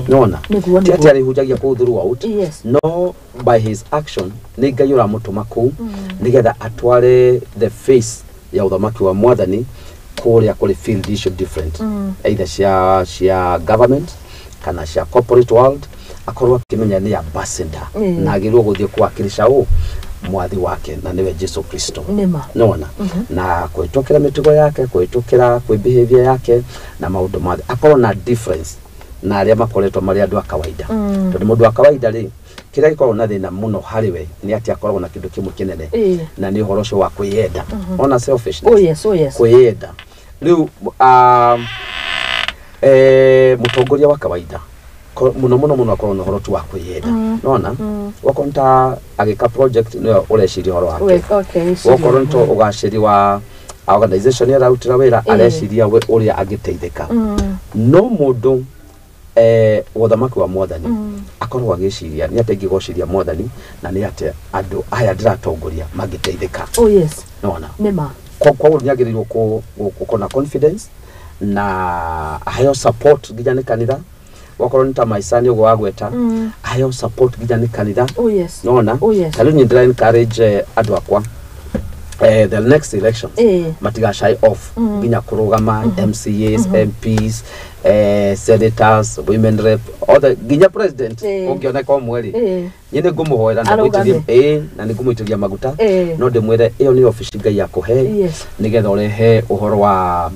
Nona Nĩguo, ti atĩ nĩguo. arĩhunjagia kũu throughout, Yes. no by his action nĩ Ngai ũramũtũma kũu nĩgetha atware the face ya ũthamaki wa mwathani kũrĩa kũrĩ field icio different, either cia government kana cia corporate world, akorwo akĩmenya nĩ ambassador na agĩrĩirwo gũthiĩ kũwakilisha ũ mwathi wake na nĩwe Jesu Kristo. Nĩma. Nona na kũhĩtũkĩra mĩtugo yake, kũhĩtũkĩra kwĩ behavior yake na maũndũ mothe, akorwo na difference na arĩa makoretwo marĩ andũ a kawaida. Tondũ mũndũ wa kawaida rĩ, kĩrĩa gĩkoragwo na thĩna mũno harĩ we nĩ atĩ akoragwo na kĩndũ kĩmwe kĩnene, na nĩ ũhoro ũcio wa kwĩyenda, ona selfishness. Oh, yes, oh, yes. Kwĩyenda rĩu Mutongoria wa kawaida muno muno muno akorwo na ũhoro tu wa kwĩyenda, nona wakorwo ta agĩka project nĩwe ũreciria ũhoro wake, wakorwo nĩ to ũgacĩri wa organization ĩrĩa ararutĩra wĩra, areciria we ũrĩa angĩteithĩka. No mũndũ ũthamaki wa mwathani akorwo agĩciria nĩ atĩa ingĩgociria mwathani na nĩ atĩa andũ aya ndĩratongoria mangĩteithĩka. Oh yes. Nona nĩma. Koguo nĩ agĩrĩirwo gũkorwo na confidence na aheo support nginya nĩ kanitha. Wakorwo nĩ ta maica nĩ ũguo wagweta, aheo support nginya nĩ kanitha. Oh yes. Nona Oh yes. ta rĩu niĩ ndĩra encourage andũ akwa, the next elections matiga shy off nginya kũrũgama MCAs, MPs, senators, women rep, othe, nginya president ũngĩoneka ũmwe rĩ, niĩ nĩ ngũmũhoera na Arũgame. ngũitĩrie na nĩ ngũmũitĩrĩria maguta, no ndĩmwĩre ĩyo nĩ obici Ngai akũhe nĩgetha ũrehe ũhoro wa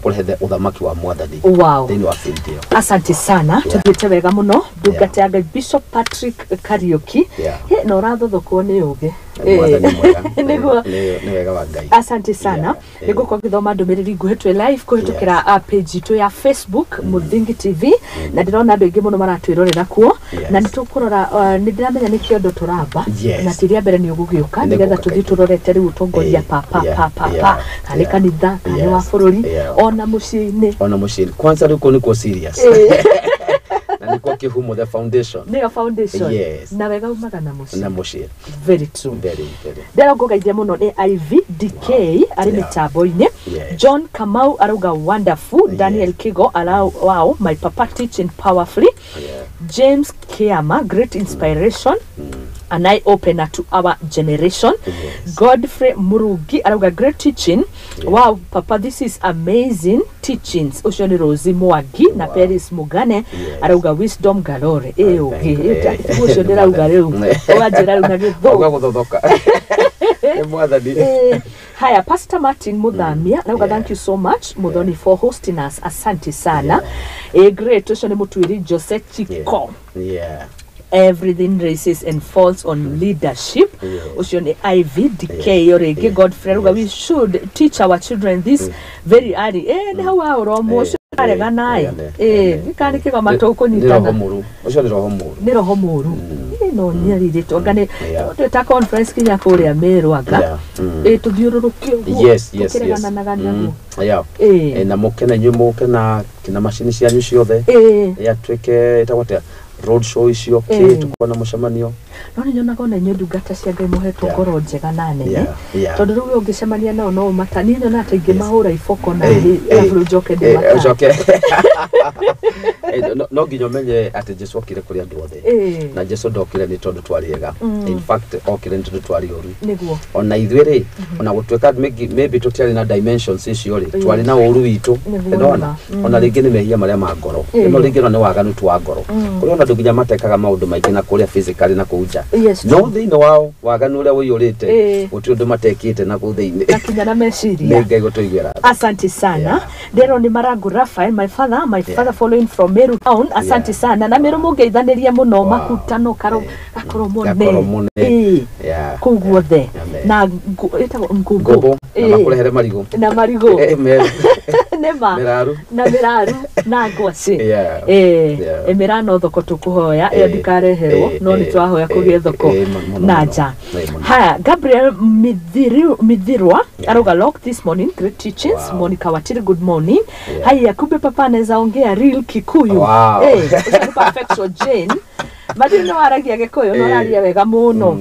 kũrehe ũthamaki wa mwathani thĩinĩ wa field ĩyo. Asante sana. Tuthiĩte wega mũno, ndungata ya Ngai Bishop Patrick Kariuki. He, na ũrathothokwo nĩ ũgĩ. Mwathani mwega. Nĩguo. Nĩ wega wa Ngai. Asante sana. Nĩngũkorwo ngĩthoma ndũmĩrĩri nguhĩ twĩ live kũhĩtũkĩra page itũ ya Facebook, Mũthingi TV, na ndĩrona andũ aingĩ mũno maratwĩrorera kuo. Na nĩ tũkũrora, nĩ ndĩramenya nĩ kĩondo tũramba, na ti rĩa mbere nĩ ũgũgĩũka Nĩ nĩgetha ngũka tũthiĩ kaingĩ. tũrorete rĩu ũtongoria pa pa pa pa pa, kana nĩ kanitha, kana nĩ wa bũrũri, ona mũciĩ-inĩ. Ona mũciĩ kwanza rĩu kũu nĩkuo serious na nĩkuo kĩhumo, the foundation. Nĩyo foundation. Yes. Na wega umaga na mũciĩ. Na mũciĩ. Very true. Very, very. Ndĩrongũgeithia mũno nĩ Iv DK arĩ mĩtambo-inĩ. John Kamau arauga wonderful. Daniel Kigo arau wow, my papa teaching powerfully. James Kiama, great inspiration, an eye opener to our generation. Godfrey Murugi arauga great teaching. Wow, papa, this is amazing teachings. Ũcio nĩ Rosie Mwangi na Peris Mugane arauga wisdom galore. Ĩ ũgĩ ũcio ndĩrauga rĩu ũganjĩra rĩu na gĩthũngũ. Auga gũthothoka nĩ mwathani. Haya, Pastor Martin Muthamia nauga thank you so much, Muthoni, for hosting us. Asante sana. Great, ũcio nĩ Mũtuĩri Jose Chiko. Everything rises and falls on leadership. Ũcio nĩ Iv DK. Yo rĩngĩ Godfrey aruga we should teach our children this very early. Nĩ hau haũromwo ũcio arega naĩ. Gĩka nĩ kĩgoma Nĩ roho tũkũnyitana. mũru ũcio, nĩ roho mũru. Nĩ roho mũru. No nyarirĩtwo anga nĩ twĩta conference kinya kũrĩa Meru anga. Tũthiũrũrũke ũguo tũkĩregananaga naguo. Na mũke na inyuĩ mũke na macini cianyu ciothe, yatuĩke ĩtagwo atĩa, road show icio kĩ tukorwo na mũcemanio. No nĩ nyonaga ona inyuĩ ndungata cia Ngai mũhetwo ngoro njega na nene, tondũ rĩu ũngĩcemania nao no ũmata. Niĩ nyonaga ta ingĩ mahũra iboko na arabu rĩu njoke ndĩmata. Ũcoke. No nginya ũmenye atĩ Jesu okire kũrĩ andũ othe, na Jesu ndokire nĩ tondũ twarĩ ega. In fact, okire nĩ tondũ twarĩ oru. Ona ithuĩ rĩ, ona gũtuĩka maybe tũtiarĩ na dimensions icio rĩ, twarĩ na ũru witũ. Nĩwona? Nĩma. Ona rĩngĩ nĩ mehia marĩa ma ngoro. Ĩno rĩngĩ no nĩ waganu tu wa ngoro, kũrĩ ona andũ nginya matekaga maũndũ maingĩ na kũrĩa physically na kũu nja, no thĩinĩ wao waganu ũrĩa ũiyũrĩte, gũtirĩ ũndũ matekĩte na kũu thĩinĩ. Na kinya na meciria. Nĩ Ngai gũtũiguĩra tha. Asante sana. Ndero ni Marangu Rafael, my father, my father following from Meru town. Asante sana. Na Meru mũngeithanĩria mũno makutano karo gakorwo Gakorwo mone. mone. Kũu guothe. Amen. Na ĩtagwo ngũngũ. Ngũmbũ na makũrehere marigũ. Na marigũ. Nĩma. Mĩraru. Na mĩraru na ngwacĩ. Mĩraa no thoko tũkũhoya ĩyo ndikareherwo, no nĩ twahoya kũgĩe thoko mũno, na mũno. nja. Mũno. Haya, Gabriel Mithirwa aruga lock this morning, great teachings. Monica Watiri, good morning. Haya, kumbe papa anaweza ongea real Kikuyu. Ũcio nĩ Perfection Jane Madiri, no aragia Gĩkũyũ no araria wega mũno.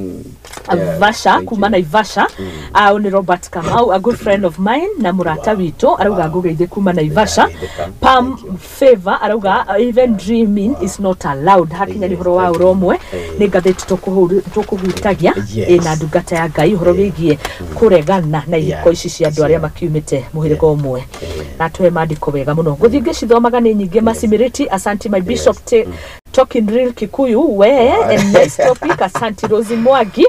Yeah, Vasha thank kuma you. Naivasha, au ni Robert Kamau, a good friend of mine na mũrata witũ, arauga ngũgeithie kuma Naivasha. Geithĩka. Pam Thank you. Favor arauga even dreaming is not allowed. Hakinya nĩ Yes, ũhoro wa thank you. ũromwe, nĩ ngathĩti tũkũhutagia na ndungata ya Ngai ũhoro wĩgiĩ kũregana na ihiko ici cia andũ arĩa makiumĩte mũhĩrĩga ũmwe, na tũhe maandĩko wega mũno. Ngũthiĩ ngĩcithomaga nĩ nyingĩ. Masimiriti, asanti my bishop. Talking real Kikuyu we and next topic. Asante Rosi Mwangi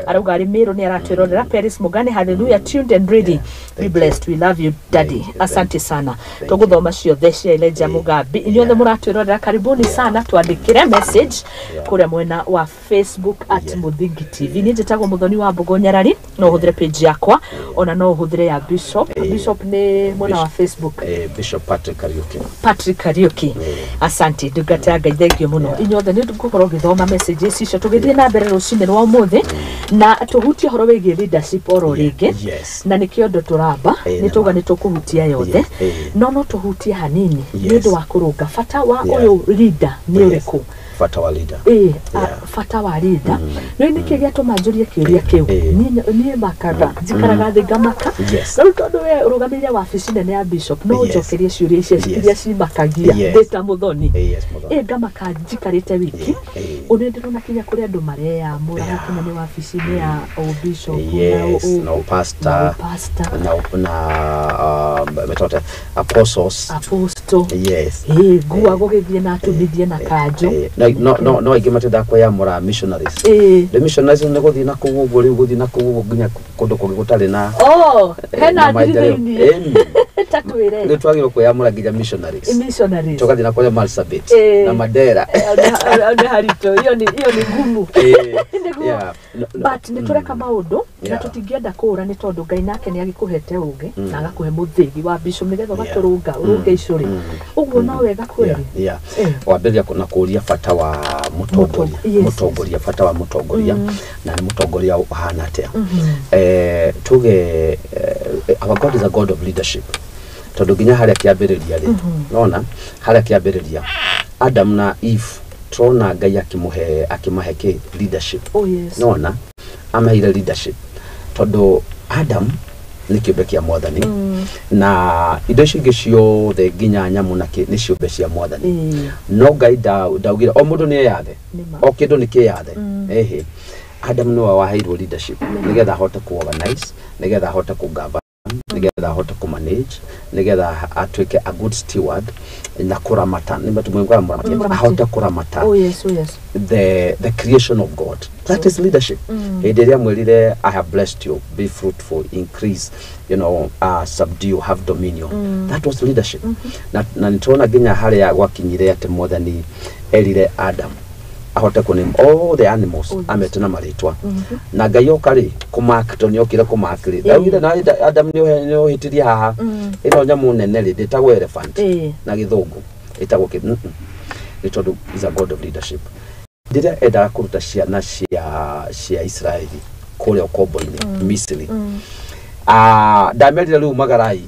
arauga arĩ Meru nĩ aratwĩrorera. Paris Mugane, hallelujah, tuned and ready. Be blessed, we love you daddy. Asante sana. Tũgũthoma ciothe cia Elijah Mugambi. Inyuothe mũratwĩrorera, karibuni sana, twandĩkĩre message kũrĩa mwena wa Facebook at Muthingi TV. Niĩ njĩtagwo Muthoni wa Mbogo Nyarari, no ũhũthĩre page yakwa ona no ũhũthĩre ya Bishop. Bishop nĩ mwena wa Facebook. Bishop Patrick Kariuki. Patrick Kariuki, asante ndungata ya Ngai, thengio mũno. Inyuothe nĩ ngũkorwo ngĩthoma messages icio tũgĩthiĩ na mbere rũcinĩ rwa ũmũthĩ na tũhutie ũhoro wĩgiĩ leadership oro rĩngĩ. Na nĩkĩo ũndũ tũramba nĩ tauga nĩ tũkũhutia yothe, no tũhutie hanini nĩ ũndũ wa kũrũnga bata wa ũyũ leader nĩ ũrĩkũ. Bata wa leader. Bata wa leader nĩ nĩkĩ gĩatũma njũrie kĩũria kĩu? Niĩ makaga njikaraga thĩ ngamaka. Rĩu tondũ we ũrũgamĩrĩre wabici nene ya bishop, no ũnjokerie ciũria icio iria cimakagia ndĩ ta Muthoni. Ngamaka njikarĩte wiki ũnĩ ndĩrona kinya kũrĩ andũ mareyamũra kinya nĩ wabici-inĩ ya bishop na pastor na metote apostles. Apostle. Yes. Ngua gũgĩthiĩ na atumithie na kanjũ. No aingĩ matenda kwĩyamũra missionaries. The missionaries nĩ gũthiĩ na kũu ũguo, rĩu gũthiĩ na kũu ũguo nginya kũndũ kũngĩ gũtarĩ na hena ngiri thĩinĩ. Ta twĩre. Nĩ twagĩrĩirwo kwĩyamũra nginya missionaries. Missionaries. Tũgathiĩ na kũrĩa Marsabit na Mandera. Nĩ haritũ, hiyo ni ngumu. But nĩ tũreka maũndũ na tũtingĩenda kũũra nĩ tondũ Ngai nake nĩ agĩkũhete ũgĩ na agakũhe mũthĩgi wa bishop nĩgetha ũgatũrũnga ũrũnge icũrĩ ũguo no wega kweli. Wambĩrĩria na kũũria bata wa mũtongoria, mũtongoria, bata wa mũtongoria na nĩ mũtongoria ũhana atĩa. Tuge our God is a God of leadership, tondũ nginya harĩa kĩambĩrĩria rĩ, nona harĩa kĩambĩrĩria Adam na Eve trona Ngai akĩmũhe akĩmahe kĩ leadership. Nona amaheire leadership tondũ Adam nĩ kĩũmbe kĩa Mwathani na indo icio ingĩ ciothe nginya nyamũ na nĩ ciũmbe cia Mwathani. No Ngai ndaugire o mũndũ nĩ eyathe, o kĩndũ nĩ kĩyathe. Ehe, Adam nĩwe waheirwo leadership nĩgetha ahote ku-organize, nĩgetha ahote ku-govern, nĩgetha ahote ku-manage, nĩgetha atuĩke a good steward na kũramata, ahote kũramata the creation of God. That is leadership. Hĩndĩ ĩrĩa mwĩrire, I have blessed you, be fruitful, increase, you know, subdue, have dominion. That was leadership. Na nĩtũrona nginya harĩa gwakinyire atĩ Mwathani erire Adam ahote kũ name all the animals amete na marĩtwa. Na Ngai oka rĩ kũmark, tondũ nĩokire kũmark rĩ, ndaugire na Adam nĩ ũhĩtirie haha, ĩno nyamũ nene rĩ ndĩtagwo elephant na gĩthũngũ ĩtagwo kĩ, nĩ tondũ is a God of leadership. Rĩrĩa endaga kũruta ciana cia Israeli kũrĩa ũkombo-inĩ Misiri, ndamerire rĩu magarai.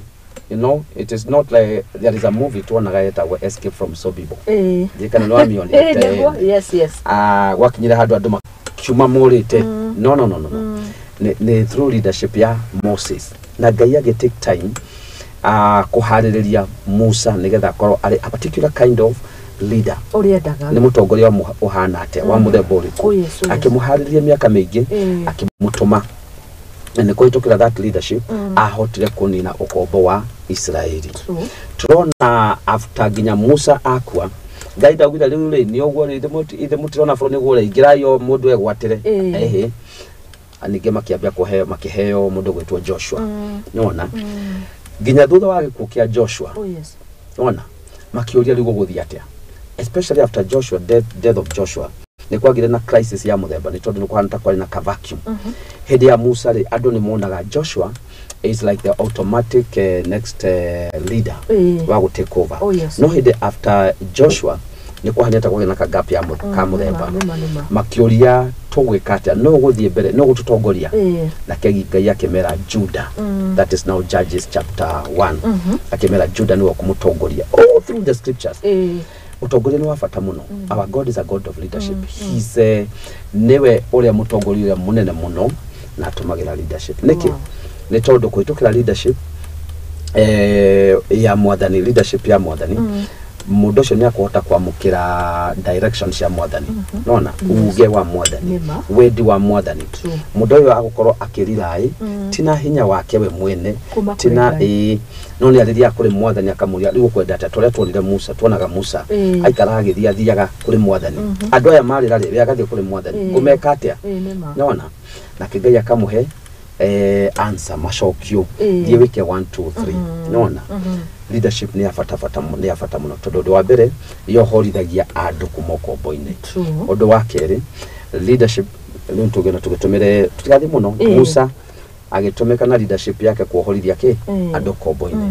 You know, it is not like there is a movie tuonaga yetagwo Escape from Sobibor. Kana nĩ wamĩonire? Yes, yes. Gwakinyire handũ andũ makiuma morĩte. No. Nĩ through leadership ya Moses. Na Ngai agĩ take time kũharĩrĩria Musa nĩgetha akorwo arĩ a particular kind of leader. Nĩ mũtongoria ũhana atĩa, wa mũthemba ũrĩkũ. Akĩmũharĩrĩria mĩaka mĩingĩ, akĩmũtũma. Na nĩ kũhĩtũkĩra that leadership ahotire kũnina ũkombo wa Israeli. Tũrona after nginya Musa akua, Ngai ndaugire rĩu rĩ nĩ ũguo rĩ ithe mũtirona bũrũri nĩguo rĩ ingĩrai o mũndũ egwatĩre. Ehe, ningĩ makĩambia kũheo makĩheo mũndũ gwĩtwo Joshua. Nĩwona nginya thutha wa gĩkuũ kĩa Joshua, nĩwona makĩũria rĩu gũgũthiĩ atĩa, especially after Joshua death of Joshua nĩ kwagire na crisis ya mũthemba nĩ tondũ nĩ kũhana ta kwarĩ na ka vacuum. Hĩndĩ ya Musa rĩ andũ nĩ monaga Joshua is like the automatic next leader wa gũ take over. No hĩndĩ after Joshua nĩ kwahanyĩte kwagĩa na ka gap ya ka mũthemba, makĩũria tũgwĩka atĩa, no gũthiĩ mbere, no gũtũtongoria. Nake Ngai akĩmera Judah, that is now Judges chapter 1, akĩmera Judah nĩwe ũkũmũtongoria all through the scriptures. Ũtongoria nĩ wa bata mũno. Our God is a God of leadership. He's nĩwe ũrĩa mũtongoria ũrĩa mũnene mũno na atũmagĩra leadership. Nĩkĩ? Nĩ tondũ kũhĩtũkĩra leadership ya Mwathani, leadership ya Mwathani, Mũndũ ũcio nĩ akũhota kwamũkĩra direction cia mwathani, nona uge wa mwathani, wendi wa mwathani. Mũndũ ũyũ agũkorwo akĩriraĩ tina hinya wake we mwene, tina no nĩ arĩria kũrĩ mwathani akamũria rĩu ũkwenda atĩa. Tũrĩa tuonire Musa, tuonaga Musa aikaraga agĩthiĩ athiaga kũrĩ mwathani. Andũ aya marĩra rĩ, we agathiĩ kũrĩ mwathani, ngũmeka atĩa, nona nake Ngai akamũhe answer, macokio, thiĩ wĩke 1 2 3, nona. Leadership nĩ ya bata bata nĩ ya bata mũno, tondũ ũndũ wa mbere yohorithagia andũ kuma ũkombo-inĩ. Ũndũ wa kerĩ, leadership rĩu tũgĩona tũgĩtũmĩre tũtigathiĩ mũno, Musa agĩtũmĩka na leadership yake kuohorithia kĩ andũ ũkombo-inĩ.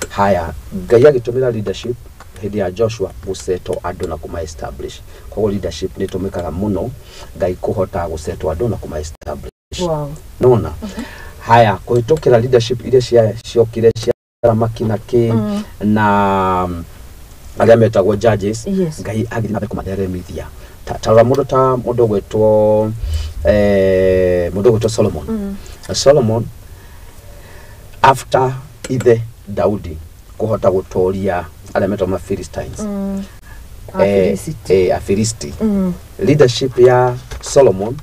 Haya, Ngai agĩtũmĩra leadership hĩndĩ ya Joshua gũsettle andũ na kũma establish. Koguo leadership nĩ ĩtũmĩkaga mũno Ngai kũhota gũsettle andũ na kũma establish. Nona haya, kũhĩtũkĩra leadership iria ciokire cia thamaki na kĩ na arĩa metagwo judges, Ngai agĩthiĩ na mbere kũmatheremithia. Ta rora mũndũ ta mũndũ ũgwĩtwo mũndũ ũgwĩtwo Solomon. Solomon after ithe Daudi kũhota gũtoria arĩa metagwo ma Philistines, Afilisti, leadership ya Solomon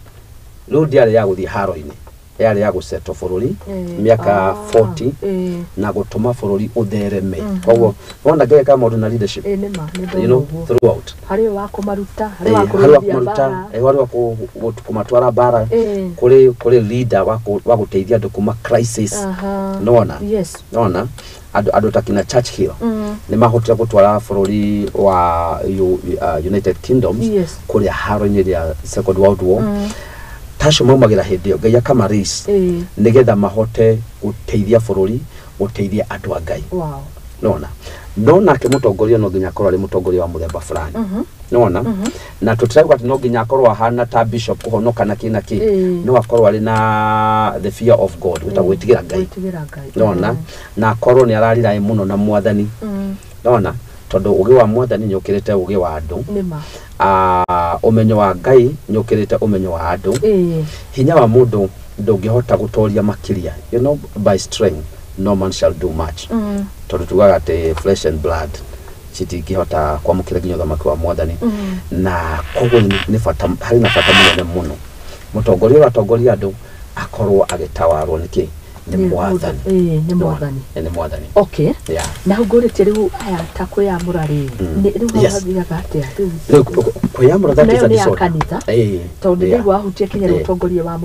rĩu ndĩarĩ ya gũthiĩ haro-inĩ, yarĩ ya gũsettle bũrũri mĩaka 40 na gũtũma bũrũri ũthereme. Koguo wona Ngai ekaga maũndũ na leadership throughout. Harĩ wa kũmaruta, harĩ wa kũmaruta, harĩ wa kũmatwara mbara, kũrĩ leader wa gũteithia andũ kuma crisis. Nona nona andũ ta kina Churchill nĩ mahotire gũtwara bũrũri wa United Kingdoms kũrĩa haro-inĩ rĩa Second World War. Tacio maumagĩra hĩndĩ ĩyo Ngai akama-raise nĩgetha mahote gũteithia bũrũri, gũteithia andũ a Ngai. Nona no nake mũtongoria no nginya akorwo arĩ mũtongoria wa mũthemba fulani. Nona na tũtirauga atĩ no nginya akorwo ahana ta bishop kũhonoka na kĩ na kĩ, no akorwo arĩ na the fear of God, gwĩtagwo gwĩtigĩra Ngai. Nona na akorwo nĩ arariraĩ mũno na mwathani. Nona tondũ ũgĩ wa mwathani nĩ ũkĩrĩte ũgĩ wa andũ, ũmenyo wa Ngai nĩ ũkĩrĩte ũmenyo wa andũ. Hinya wa mũndũ ndũngĩhota gũtoria makĩria, by strength no man shall do much. Tondũ tugaga atĩ flesh and blood citingĩhota kwamũkĩra nginya ũthamaki wa mwathani. Na koguo nĩ bata, harĩ na bata mũnene mũno mũtongoria ũratongoria andũ akorwo agĩtawarwo nĩ kĩ? Nĩ mwathani. Nĩ mwathani. Nĩ mwathani. Okay. Na hau ngũrĩtie rĩu aya ta kwĩyamũra rĩ, rĩu hau hathiaga atĩa rĩu? Kwĩyamũra, that is a disorder. Kanitha, tondũ ndĩraigua wahutia kinya ũtongoria wa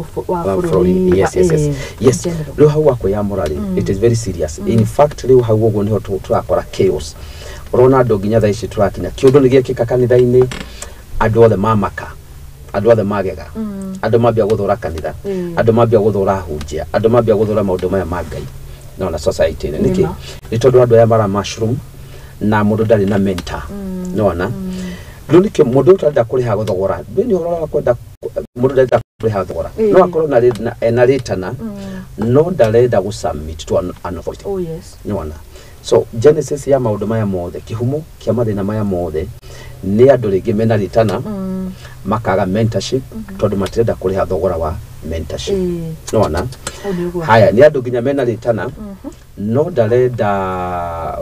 bũrũri. Yes. Rĩu hau wa kwĩyamũra rĩ, it is very serious. In fact rĩu hau ũguo nĩho tũrakora chaos. Ũrona andũ nginya thaa ici tũrakinya kĩũndũ nĩ gĩekĩka kanitha-inĩ, andũ othe mamaka, andũ othe magega, andũ mambia gũthũra kanitha, andũ mambia gũthũra ahunjia, andũ mambia gũthũra maũndũ maya ma Ngai nona society-inĩ. Nĩkĩ? Nĩ tondũ andũ aya mara mushroom na mũndũ ndarĩ na mentor. Nona rĩu nĩkĩo mũndũ ũtarenda kũrĩha thogora, ndũĩ nĩ ũhoro wa kwenda, mũndũ ndarenda kũrĩha thogora, no akorwo ena rĩtana no ndarenda gũ submit to an authority. Nona so genesis ya maũndũ maya mothe, kĩhumo kĩa mathĩna maya mothe nĩ andũ rĩngĩ mena rĩtana makaga mentorship tondũ matirenda kũrĩha thogora wa mentorship. Nona haya nĩ andũ nginya mena rĩtana no ndarenda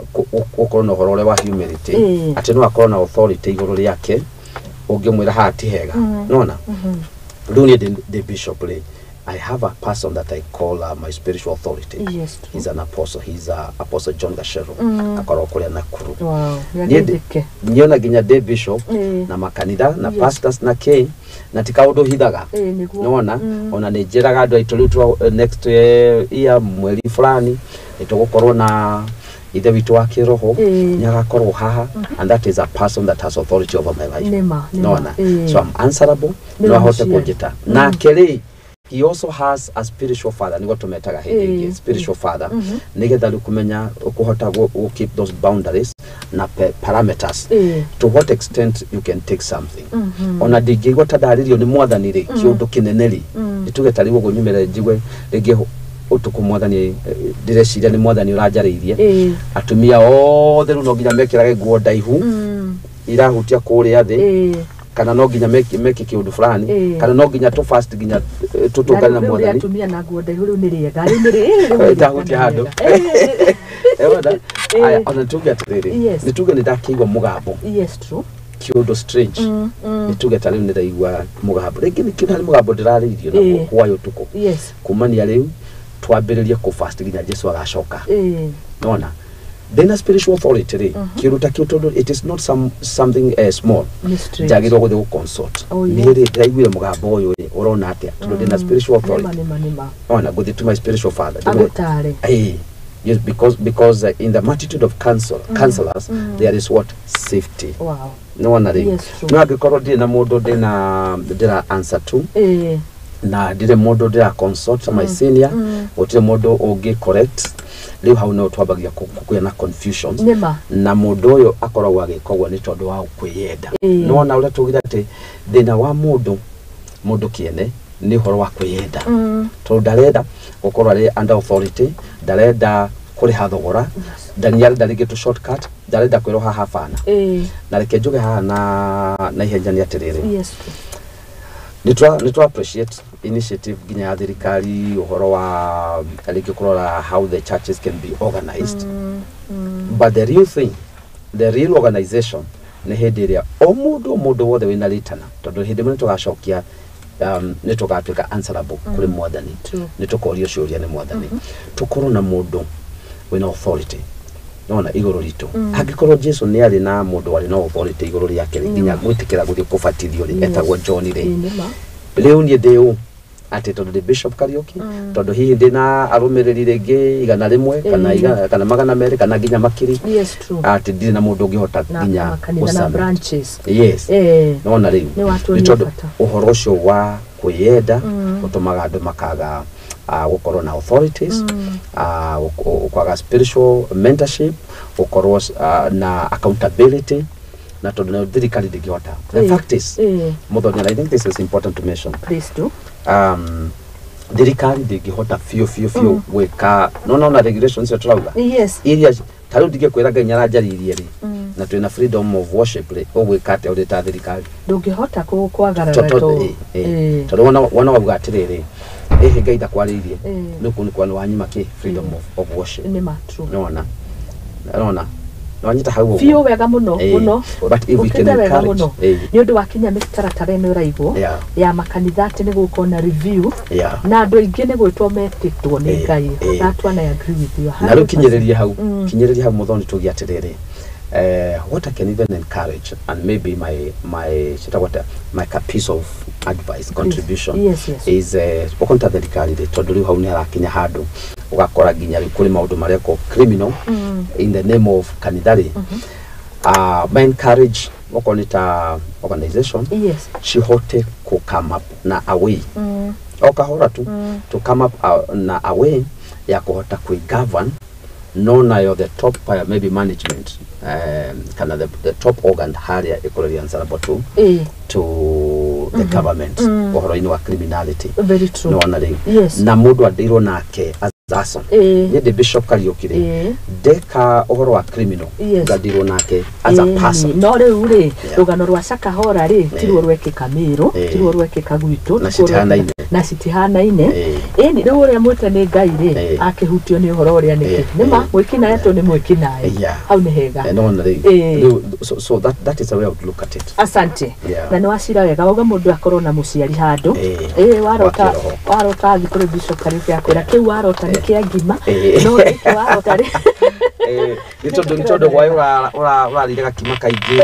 gũkorwo na ũhoro ũrĩa wa humility, atĩ no akorwo na authority igũrũ rĩake ũngĩmwĩra haha ti hega. Nona rĩu niĩ ndĩ bishop rĩ, I have a person that I call my spiritual authority. Yes, he's an apostle. He's Apostle John Gashero. Akorwo kũrĩa Nakuru. Wow. Niona nginya ndĩ bishop na makanitha na pastors na kĩ na ti kaũndũ hithaga. Nona ona nĩ njĩraga andũ aitũ rĩu next year mweri fulani nĩ tũgũkorwo na ithe witũ wa kĩroho nĩ agakorwo haha, and that is a person that has authority over my life. Nona so I'm answerable, no ahote kũnjĩta. Nake rĩ, he also has a spiritual father, nĩguo tũmetaga hĩndĩ ĩngĩ spiritual father, nĩgetha rĩu kũmenya kũhota gũ keep those boundaries na parameters to what extent you can take something. Ona ndingĩigua ta ndarĩrio nĩ mwathani rĩ, kĩũndũ kĩnene rĩ, nĩtuge ta rĩu ũguo nyumĩre njigue rĩngĩ ũtukũ mwathani ndĩreciria nĩ mwathani ũranjarĩirie, atumia othe rĩu no nginya mekĩrage nguo ndaihu irahutia kũrĩa thĩ, kana no nginya meke kiundu fulani, kana no nginya tu fast nginya tutungane na mwathani. Atumia na nguo ndaihu riu ni riega, riu ni itahutia handu. Ewada aya ona tuge atiriri ni tuge ni ndakiigua mugambo. Yes, true. Kiundu strange. Ni tuge ta riu ni ndaigua mugambo ringi ni kindu hari mugambo ndirariirio naguo hwayo utuku. Yes. Kumania riu twambiririe ku fast nginya Jesu agacoka. Nona then a spiritual authority ri kiundu ta kiu tondu it is not something small. Njagirwo guthi gu consult. Ni ri ndaiguire mugambo uyu ri urona atia tondu ndina spiritual authority. Ona guthi to my spiritual father. Agutare. Yes, because in the multitude of counselors there is what safety. Wow. No one ri. Yes, no angikorwo ndire na mundu ndina ndira answer to. Na ndire mundu ndira consult my senior, gutire mundu ungi correct. Riu hau no twambagia kugia na confusions. Na mundu uyu akoragwo agikogwo ni tondu wa kwiyenda. No na uria tugire ati thina wa mundu kiene ni uhoro wa kwiyenda. Tondu ndarenda gukorwo ari under authority, ndarenda kuriha thogora, ndarenda ringi to shortcut, ndarenda kwirwo haha bana. Na reke njuge haha na ihenya ni atiriri. Yes. Ni twa appreciate initiative nginya ya thirikari uhoro wa ringi kurora how the churches can be organized. But the real thing, the real organization ni hindi iria o mundu wothe wina ritana tondu hindi imwe nitugacokia ni tugatuika answerable kuri mwathani, ni tukorio ciuria ni mwathani. Tukorwo na mundu wina authority nona iguru ritu. Angikorwo Jesu ni ari na mundu wari na authority iguru riake nginya gwitikira guthie kubatithio ri etagwo John ri. Riu nie ndiu ati tondu ndi Bishop Kariuki, tondu hihi ndi na arumiriri ringi 100 kana 100 kana 200 kana nginya makiri. Yes, true. Ati ndiri na mundu ungihota nginya na branches. Yes. Nona riu ni tondu uhoro ucio wa kwiyenda utumaga andu makaga gukorwo na authorities, kwaga spiritual mentorship, gukorwo na accountability, na tondu na thirikari ndingihota. The fact is, Muthoni, and I think this is important to mention. Please do. Thirikari ndingihota fiu gwika no na regulations cio turauga. Yes. Iria ta riu ndingikwira Ngai nĩaranjarĩirie rĩ, na twĩna freedom of worship rĩ, ũgwĩka atĩa ũrĩ ta thirikari? Ndũngĩhota kwagarara tondũ wona wauga atĩrĩrĩ, ĩhĩ Ngai ndakwarĩirie, nĩ kũu nĩ wanyima kĩ freedom of worship. Nĩ ma true. Nĩwona nĩwanyita hau ũguo biũ wega mũno mũno. But if we can encourage nĩ ũndũ wa kinya mĩtaratara ĩno ĩraigwo ya makanitha atĩ nĩ gũkorwo na review, na andũ aingĩ nĩ gwĩtwo metĩtwo nĩ Ngai. That one I agree with you. Na rĩu kinyĩrĩria hau Muthoni, tuge atĩrĩrĩ, what I can even encourage and maybe my my piece of advice contribution. Yes, yes. Is okonta thirikari rĩ, tondu rĩu hau nĩ harakinya handũ ugakora nginya rĩu kũrĩ maũndũ marekwo criminal in the name of kanitha rĩ. My encourage okorwo nĩ ta organization, yes, cihote ku come up na a way o kahora tu to come up na a way ya kuhota kwĩ govern no nayo the top maybe management kana the top organ haria ikorwo answerable to the government uhoro-inĩ wa criminality. Very true. No ona rĩu Yes. na mũndũ andĩirwo nake as person. Niĩ ndĩ Bishop Kariuki rĩ, ndeka ũhoro wa criminal ngandirwo nake as a person. No rĩu rĩ, rũgano rwa Shakahola rĩ tiruo rwekĩka Mĩrũ, tiruo rwekĩka gwitũ, na citihanaine. Ĩni rĩu ũrĩa mwĩte nĩ Ngai rĩ akĩhutio nĩ ũhoro ũrĩa nĩkĩ nĩma mwĩkinaĩ tũ nĩ mwĩkinaĩ hau nĩ hega. No na rĩu so that is a way I would look at it. Asante. Na nĩ wacira wega wauga mũndũ akorwo na mũciari handũ. Warota warota thiĩ kũrĩ Bishop Kariuki akwĩra kĩu warota nĩ kĩa ngima, no gĩkĩ warota rĩ nĩ tondũ gwaĩ ũrarĩire gakima kaingĩ.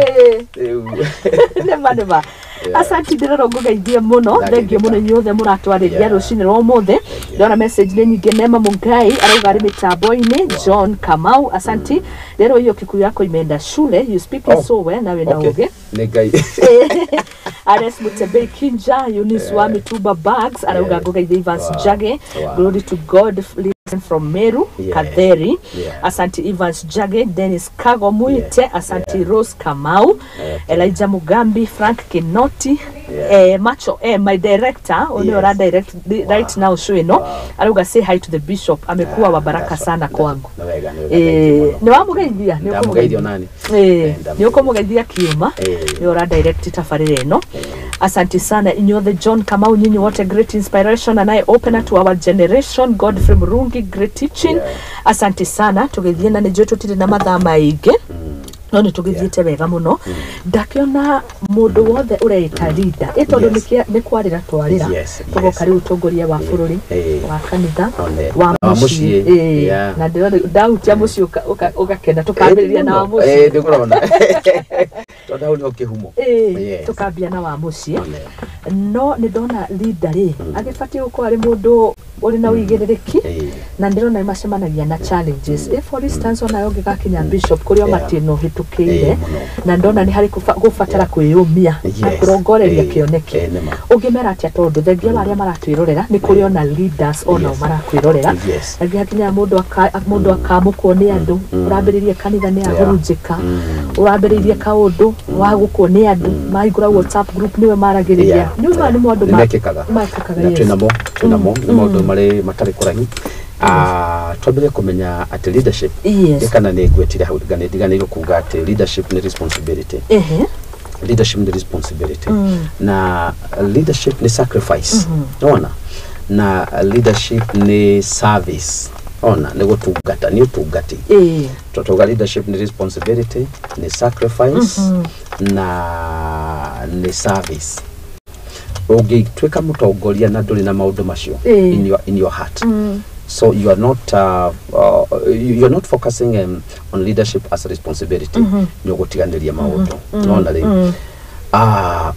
Nĩma nĩma. Asante, ndĩrerwo ngũgeithie mũno, thengio mũno inyuothe mũratwarĩria rũcinĩ rwa ũmũthĩ. Ndĩrona message nĩ nyingĩ. Nema Mungai arauga arĩ mĩtambo-inĩ. John Kamau, asante. Rero hiyo Kikuyu yako imeenda shule, you speak it so well, nawe na uge. Nĩ Ngai. Ares Mutebei Kinja, Eunice wa Mituba Bags arauga ngũgeithie. Evans Njage, glory to God, listen from Meru, Katheri. Asante Evans Njage. Dennis Kago Muite, asante. Rose Kamau, Elijah Mugambi, Frank Kinoti, Macho, my director, only ora direct right now show ino arauga say hi to the bishop, amekuwa wa baraka sana kwangu. Ni wamugeithia, ni ukumugeithia kiuma, ni ora direct tabarĩra ĩno. Asante sana inyuothe. John Kamau, nyinyi wote, great inspiration and eye opener to our generation. Godfrey Murungi, great teaching. Asante sana. Tũgĩthiĩ na nĩ njũĩ tũtirĩ na mathaa maingĩ, no nĩ tũgĩthiĩte wega mũno. Ndakĩona mũndũ wothe ũreĩta leader ĩ tondũ nĩ kwarĩra twarĩra, tũgoka rĩu ũtongoria wa bũrũri, wa kanitha, wa mũciĩ, na ndĩrona ndahutia mũciĩ ũgakena. Tũkambĩrĩria na wa mũciĩ. Ndĩkũrona tondũ hau nĩho kĩhumo. Tũkambia na wa mũciĩ. No nĩ ndona leader rĩ agĩbatiĩ gũkorwo arĩ mũndũ ũrĩ na ũigĩrĩrĩki, na ndĩrona nĩ macemanagia na challenges. If for instance onayo ũngĩgakinya bishop, kũrĩ o matĩna ũhĩtũkĩire, na ndona nĩ harĩ gũbatara kwĩyũmia na kũrongoreria kĩoneki. Ũngĩmera atĩa? Tondũ thengia wa arĩa maratwĩrorera, nĩ kũrĩ ona leaders onao marakwĩrorera. Angĩ hakinyaga mũndũ akamũkwo nĩ andũ, ũrambĩrĩirie kanitha nĩ ahurunjĩka, ũrambĩrĩirie kaũndũ wagũkwo nĩ andũ, mahingũra WhatsApp group nĩwe maragĩrĩria. Nĩ ma nĩ maũndũ mekĩkaga mekĩkaga. Na twĩnamo nĩ maũndũ marĩ matarĩ kũraihu. Twambĩrĩrie kũmenya atĩ leadership, kana nĩ ngwĩtire hau ndiganĩirwo kuga atĩ leadership nĩ responsibility. Leadership nĩ responsibility, na leadership nĩ sacrifice, nĩwona, na leadership nĩ service, ona nĩ gũtungata, nĩ ũtungati. Tũtauga leadership nĩ responsibility, nĩ sacrifice na nĩ service. Ũngĩtuĩka mũtongoria na ndũrĩ na maũndũ macio in your heart, so you are not focusing on leadership as a responsibility, nĩ ũgũtiganĩria maũndũ. Nona rĩ,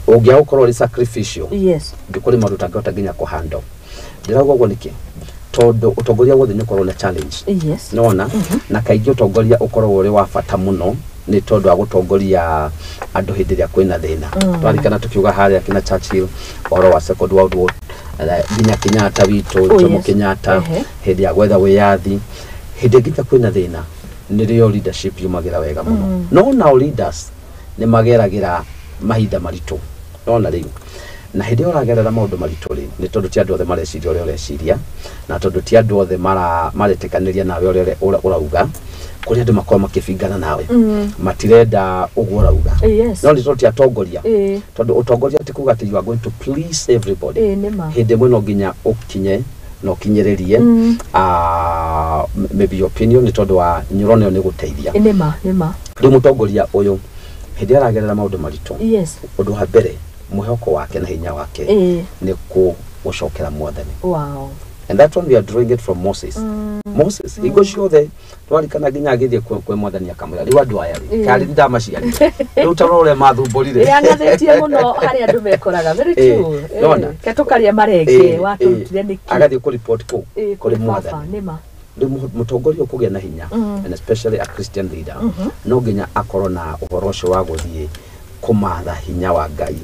ũngĩaga gũkorwo ũrĩ sacrificial, ndĩ kũrĩ maũndũ ũtangĩhota nginya kũhandle. Ndĩrauga ũguo nĩkĩ? Tondũ ũtongoria wothe nĩ ũkoragwo na challenge. Nona na kaingĩ ũtongoria ũkoragwo ũrĩ wa bata mũno nĩ tondũ wa gũtongoria andũ hĩndĩ ĩrĩa kwĩna thĩna. Twarikana tũkiuga harĩa kina Churchill, ũhoro wa Second World War, nginya Kenyatta witũ, Jomo Kenyatta, hĩndĩ ya gwetha wĩyathi, hĩndĩ nginya kwĩna thĩna nĩrĩo leadership yumagĩra wega mũno. No nao leaders nĩ mageragĩra mahinda maritũ. Nona rĩu na hĩndĩ ĩyo ũragerera maũndũ maritũ rĩ, nĩ tondũ ti andũ othe mareciria ũrĩa ũreciria, na tondũ ti andũ othe maretĩkanĩria nawe ũrĩa ũrauga. Kũrĩ andũ makoragwo makĩbingana nawe, matirenda ũguo ũrauga. No nĩ tondũ ti atongoria, tondũ ũtongoria ti kuga atĩ you are going to please everybody. Ĩ nĩ ma. Hĩndĩ ĩmwe no nginya ũkinye na ũkinyĩrĩrie maybe your opinion, nĩ tondũ wa nĩ ũrona ĩyo nĩ gũteithia. Ĩ nĩ ma. Rĩu mũtongoria ũyũ hĩndĩ ĩrĩa aragerera maũndũ maritũ, ũndũ wa mbere mwĩhoko wake na hinya wake nĩ gũcokera Mwathani. And that one we are drawing it from Moses. Moses hingo ciothe twarikana nginya agĩthiĩ kwĩ Mwathani akamwĩra, rĩu andũ aya rĩ, karĩ ndamaciarire rĩu, ta ũrĩa mathumbũrire. Ĩ ang'athĩtie mũno harĩa andũ mekoraga. Very true. Nona. Ke tũkaria marenge watũrutire nĩkĩ? Agathiĩ kũripoti kũu kũrĩ kũrĩ baba. Mwathani. Nĩ ma. Rĩu mũtongoria ũkũgĩa na hinya, and especially a Christian leader, no nginya akorwo na ũhoro ũcio wa gũthiĩ kũmatha hinya wa Ngai,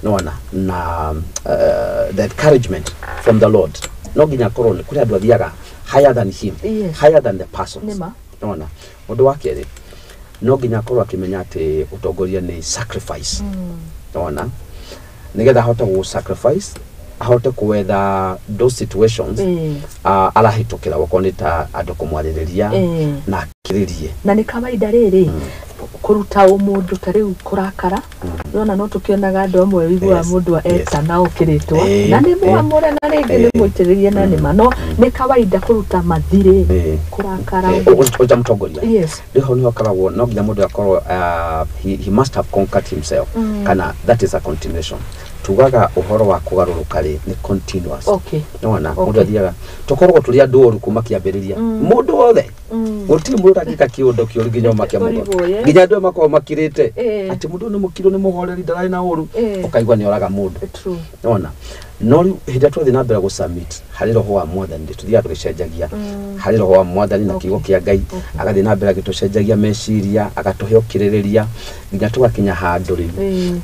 nona na the encouragement from the Lord. No nginya akorwo nĩ kũrĩ andũ athiaga higher than him, higher than the persons. Nĩ ma. Nona ũndũ wa kerĩ, no nginya akorwo akĩmenya atĩ ũtongoria nĩ sacrifice. Nona nĩgetha ahote gũ sacrifice, ahote kũwetha those situations arahĩtũkĩra, okorwo nĩ ta andũ kũmwarĩrĩria, na akirĩrie. Na nĩ kawaida rĩrĩ kũruta ũmũndũ ta rĩu kũrakara. Nona no tũkĩonaga andũ amwe wĩiguaga mũndũ etana okĩrĩtwo na nĩ mwamũre na rĩngĩ nĩ mũitĩrĩrie, na nĩma no nĩ kawaida kũruta mathirĩ, kũrakara. Ũta mũtongoria, rĩu hau nĩho akoragwo no nginya mũndũ akorwo he must have conquered himself, kana that is a continuation. Tugaga ũhoro wa kũgarũrũka rĩ nĩ continuous. Nĩwona mũndũ athiaga, tũkoragwo tũrĩ andũ oru kuma kĩambĩrĩria, mũndũ wothe. Gũtirĩ mũndũ ũtangĩka kĩũndũ kĩũru nginya ũmake mũno. Ũrigwo, yes. Nginya andũ aya makoragwo makirĩte atĩ mũndũ ũyũ nĩ mũkirũ, nĩ mũhoreri, ndararĩ na ũru, ũkaigua nĩ oraga mũndũ. Nĩwona, no rĩu hĩndĩ ĩrĩa twathiĩ na mbere gũsubmit harĩ roho wa Mwathani rĩ, tũthiaga tũgĩcenjagia harĩ roho wa Mwathani na kiugo kĩa Ngai, agathiĩ na mbere agĩtũcenjagia meciria, agatũhe ũkirĩrĩria nginya tũgakinya handũ rĩu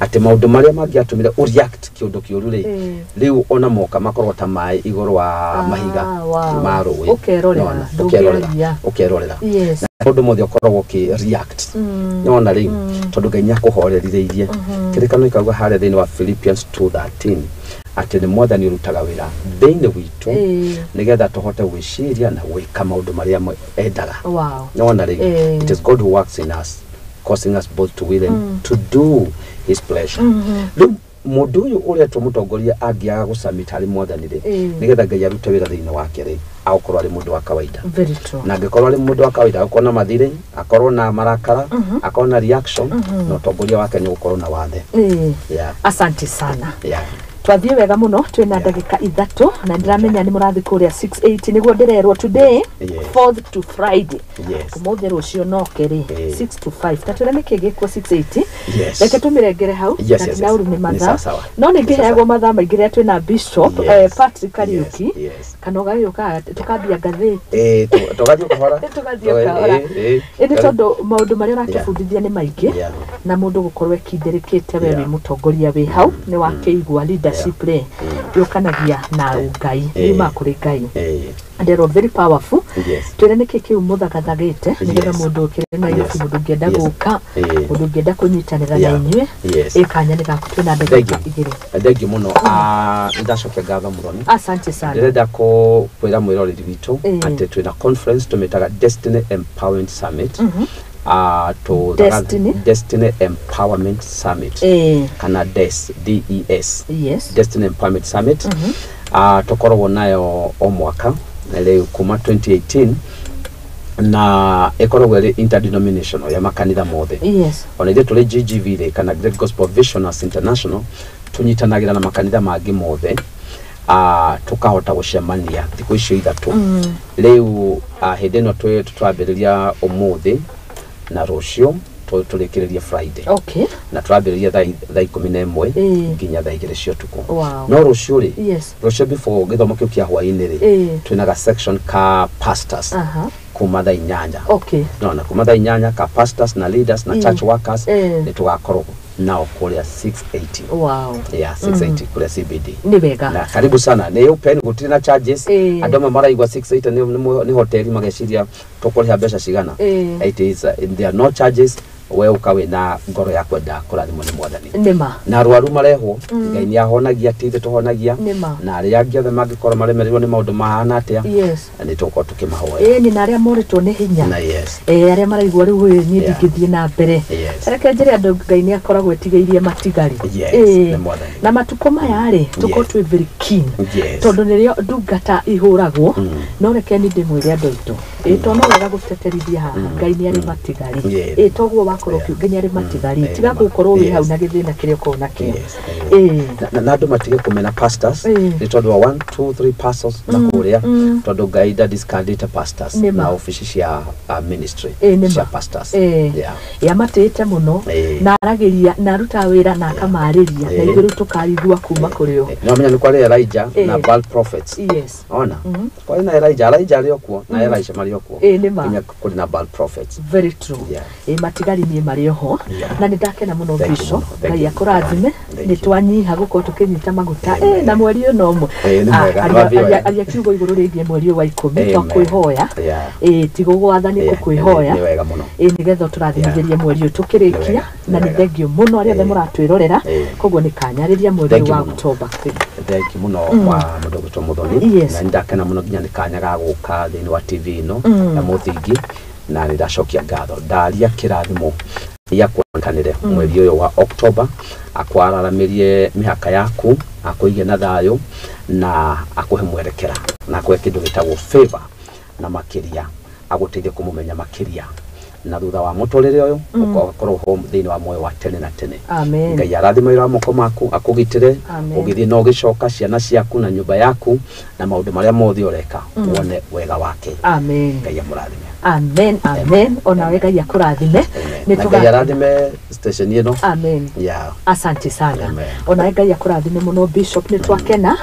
atĩ maũndũ marĩa mangĩatũmire ũreact kĩũndũ kĩũru rĩ, rĩu ona moka makorwo ta maĩ igũrũ wa mahiga ma rũĩ. Ũkerorera, Nĩwona? Ũkerorera. Ndũngĩaria. Ũkerorera. Yes. Na maũndũ mothe ũkoragwo ũkĩ react. Nĩwona rĩu tondũ Ngai nĩakũhorereirie. Kĩrĩkano gĩkauga harĩa thĩinĩ wa Philippians 2:13 atĩ nĩ Mwathani ũrutaga wĩra thĩinĩ witũ nĩgetha tũhote gwĩciria na gwĩka maũndũ marĩa endaga. Nĩwona rĩu, it is God who works in us, causing us both to will and to do his pleasure. Rĩu Mũndũ ũyũ ũretwo mũtongoria angĩaga gũcamit harĩ mwathani rĩ, nĩgetha Ngai arute wĩra thĩinĩ wake rĩ, agũkorwo arĩ mũndũ wa kawaida. Very true. Na angĩkorwo arĩ mũndũ wa kawaida, akorwo na mathirĩ, akorwo na marakara, akorwo na reaction, na ũtongoria wake nĩ ũgũkorwo na wathe. Yeah. Asante sana. Yeah. Twathiĩ wega mũno, twĩna ndagĩka 3 na ndĩramenya nĩ mũrathiĩ kũrĩa 680 nĩguo ndĩrerwo today. Fourth to Friday. Ũmũthĩ, rũciũ noke rĩ, 6 to 5, ta twĩre nĩkĩ gĩkuo 680. Reke tũmĩrengere hau. Na tinaũru nĩ Nĩ mathaa. sawa sawa. No nĩ Nĩ sawa. ngĩheagwo mathaa maingĩ rĩrĩa twĩna Bishop Patrick Kariuki. Kana ũgagĩũka tũkambia ngathĩti. Tũgathiĩ kahora. Tũgathiĩ kahora. Ĩndĩ tondũ maũndũ marĩa ũratũbundithia nĩ maingĩ, na mũndũ gũkorwo ekinderĩkĩte we wĩ mũtongoria wĩ hau nĩ wakĩigua leadership rĩ yũkanagia na ũngai, yumaga kũrĩ Ngai. Nderwo very powerful. Twĩre nĩkĩ kĩu mũthagathagĩte nĩgetha mũndũ ũkĩrĩ Nairobi, mũndũ ũngĩenda gũka, mũndũ ũngĩenda kũnyitanĩra na inyuĩ. Ĩ kanya nĩ gaku, twĩna Thank ndagĩka you. 2. Thank you mũno. Nĩ ndacokia ngatho mũthoni. Asante sana. Ndĩrenda kwĩra mwĩroreri witũ atĩ twĩna conference tũmĩtaga Destiny Empowerment Summit. Destiny? Destiny Empowerment Summit, kana DES, DES. Destiny Empowerment Summit. Tũkoragwo nayo o mwaka na rĩu kuma 2018, na ĩkoragwo ĩrĩ interdenominational ya makanitha mothe. Ona ithuĩ tũrĩ GGV rĩ, kana Great Gospel Visioners International, tũnyitanagĩra na makanitha mangĩ mothe, tukahota gũcemania thikũ icio 3. Rĩu hĩndĩ ĩno twambĩrĩria ũmũthĩ na rũciũ, tũrĩkĩrĩrie Friday. Na tũrambĩrĩria thaa 11 nginya thaa 2 cia ũtukũ. No rũciũ rĩ, rũciũ before gĩthomo kĩu kĩa hwaĩ-inĩ rĩ, twĩna ga section ka pastors kuma thaa 8. No na kuma thaa 8 ka pastors na leaders na church workers, nĩ tũgakorwo nao kũrĩa 680. Yeah, 680 kũrĩa CBD. Nĩ wega. Na karibu sana, nĩ open, gũtirĩ na charges. Andũ amwe maraigua 680 nĩ hoteli, mageciria tũkũrĩha mbeca cigana. It is there are no charges. We ũka wĩna ngoro ya kwenda kũrathimwo nĩ mwathani. Nĩ ma. Na arwaru marehwo, Ngai nĩ ahonagia, ti ithuĩ tũhonagia. Nĩ ma. Na arĩa angĩ othe mangĩkorwo maremereirwo nĩ maũndũ mahana atĩa, nĩ tũgũkorwo tũkĩmahoya. Ĩni, na arĩa morĩtwo nĩ hinya. Na yes. Arĩa maraigua rĩu ũyũ niĩ ndingĩthiĩ na mbere. Reke njĩre andũ, Ngai nĩ akoragwo etigĩirie matigari. Yes, nĩ mwathani. Na matukũ maya rĩ, tũkorwo twĩ very keen, tondũ nĩrĩo ndungata ihũragwo. No reke ni ndĩmwĩre andũ aitũ, ĩ to no wega gũteterithia haha, Ngai nĩ arĩ matigari. Ĩ toguo wakorwo ũkiuga Ngai nĩ arĩ matigari, tiga gũkorwo wĩ hau na gĩthĩna kĩrĩa ũkorwo nakĩo. Na andũ matige kũmena pastors nĩ tondũ wa 1 2 3 pastors na kũrĩa, tondũ Ngai ndadiscardĩte pastors Nĩ ma. na ofici cia ministry Nĩ ma. cia pastors. Yamatĩĩte mũno na aragĩria na arutaga wĩra na akamarĩria, na ithuĩ rĩu tũkarigua kuma kũrĩ o. Nĩ wamenya nĩ kwarĩ Elijah na Baal prophets. Ona kwarĩ na Elijah, Elijah arĩ o kuo na Elisha marĩ o kuo. Ĩ, nĩ ma. Nginya kũrĩ na Baal prophets. Very true. Ĩ matigari niĩ marĩ oho. Na nĩ ndakena mũno, Thank you Bishop. mũno. Thank Ngai you. akũrathime. Thank Nĩ you. twanyiha gũkorwo tũkĩnyita maguta. Amen. Na mweri ũyũ no ũmwe. Ĩ, nĩ mwega. Nĩ wathiĩ wega. Aria kiugo igũrũ rĩgiĩ mweri ũyũ wa 10. Amen. Twakwĩhoya. Ĩ ti gũgwathani, gũkwĩhoya. Nĩ wega mũno. Ĩ nĩgetha tũrathimithĩrie mweri ũyũ tũkĩrĩkia. Nĩ Na nĩ wega. thengio mũno arĩa othe mũratwĩrorera. Koguo nĩ kanyarĩria mweri Thank ũyũ you wa mũno. Oktoba. Thank you mũno wa mũndũ gwĩtwo Mũthoni. Na nĩ ndakena mũno nginya nĩ kanya ga gũka thĩinĩ wa TV ĩno ya mũthingi, na nĩ ndacokia ngatho, ndaria kĩrathimo gĩa kuonekanĩre mweri ũyũ wa Oktoba, akwararamĩrie mĩhaka yaku, akũige na thayũ, na akũhe mwerekera, na akũhe kĩndũ gĩtagwo favor, na makĩria agũteithie kũmũmenya makĩria, na thutha wa mũtũrĩre ũyũ ũgakorwo ho thĩinĩ wa muoyo wa tene na tene. Amen. Ngai arathime wĩra wa moko maku, akũgitĩre Amen. ũgĩthiĩ na ũgĩcoka, ciana ciaku na nyũmba yaku na maũndũ marĩa mothe ũreka, wone wega wake. Amen. Ngai amũrathime. Amen, amen. Onawe Ngai akũrathime. Nĩ Na Ngai arathime station ĩno. Amen. Asante sana. Amen. Onawe Ngai akũrathime mũno, Bishop, nĩ twakena.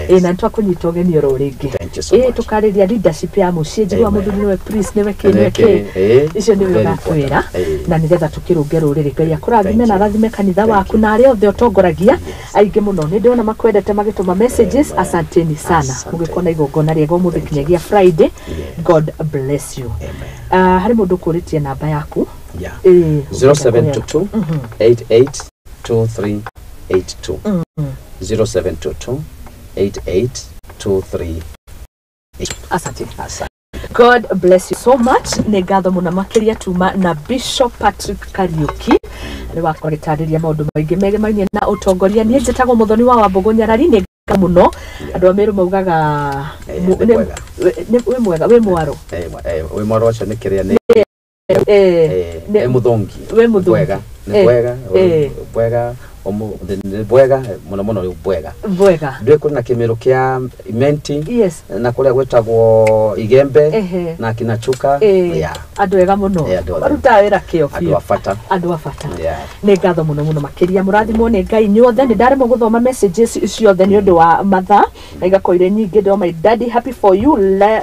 Ĩ na nĩ twakũnyita ũgeni oro rĩngĩ. Thank you so Ĩ much. tũkarĩria leadership ya mũciĩ, njigua Amen. mũthuri nĩwe priest, nĩwe kĩ, nĩwe Nĩwe kĩ. kĩ, Icio nĩwe very ũgatwĩra. important. Na nĩgetha tũkĩrũnge rũrĩrĩ. Ngai akũrathime Thank na you. arathime kanitha Thank waku you. na arĩa othe ũtongoragia, aingĩ mũno nĩ ndĩrona makwendete magĩtũma messages. Amen. Asanteni sana. Asante. Mũgĩkorwo na igongona rĩega ũmũthĩ kinyagia Friday. God bless you. Amen. Harĩ mũndũ ũkũrĩtie namba yaku. 0722 88 2382, 0722 88 23. Asante. Asante. God bless you so much. Nĩ ngatho mũno makĩria tuma na Bishop Patrick Kariuki. Nĩ wakorwo agĩtarĩria maũndũ maingĩ megemainie na ũtongoria. Niĩ njĩtagwo Mũthoni wa Wambũgũ Nyarari. Nĩ nga mũno andũ a Meru maugaga Nĩ mwega. Wĩ mwega, wĩ mwaro. Wĩ mwaro ũcio nĩ kĩrĩa nĩ nĩ mũthũngi. Wĩ mũthũngi. Bwega nĩ bwega. Bwega nĩ bwega mũno mũno rĩu bwega. Bwega. Ndũĩ kũrĩ na kĩmĩrũ kĩa imenti na kũrĩa gwĩtagwo Igembe na Kinachuka. Andũ ega mũno. Andũ othe. Marutaga wĩra kĩo andũ biũ. A bata. Andũ a bata. Nĩ ngatho mũno mũno makĩria, mũrathimwo nĩ Ngai inyuothe. Nĩ ndaremwo gũthoma messages ciothe nĩ ũndũ wa mathaa na igakorwo irĩ nyingĩ. Ndĩro my daddy, happy for you.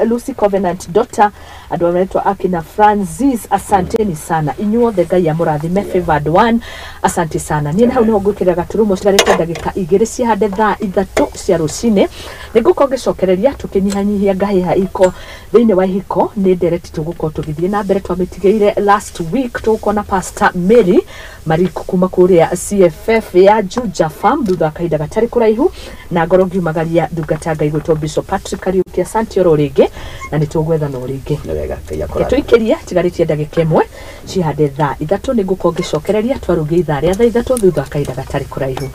Lucy Covenant daughter, andũ maretwo akina Francis, asanteni sana inyuothe, Ngai amũrathime. Favored one, asante sana. Niĩ hau nĩho ngwĩkĩrĩra gaturumo. Cigarĩte ndagĩka 2 cihande thaa 3 cia rũcinĩ. Nĩ ngũkorwo ngĩcokereria tũkĩnyihanyihia ngahĩha iko thĩinĩ wa ihiko. Nĩ ndereti tũgũkorwo tũgĩthiĩ na mbere twamĩtigĩire last week. Tũgũkorwo na Pastor Mary Mariko kuma kũrĩa CFF ya Juja Farm thutha wa kahinda gatarĩ kũraihu, na ngorwo ngiumagaria ndungata Ngai gwĩtwo Bishop Patrick Kariuki. Asante oro rĩngĩ na nĩ tũgwethana o rĩngĩ. Nĩ wega, Ngai akũrathime. Tũikĩrie tigarĩtie ndagĩka 1 cihande thaa 3. Nĩ ngũkorwo ngĩcokereria twarũgia ithaa rĩa thaa 3 thutha wa kahinda gatarĩ kũraihu.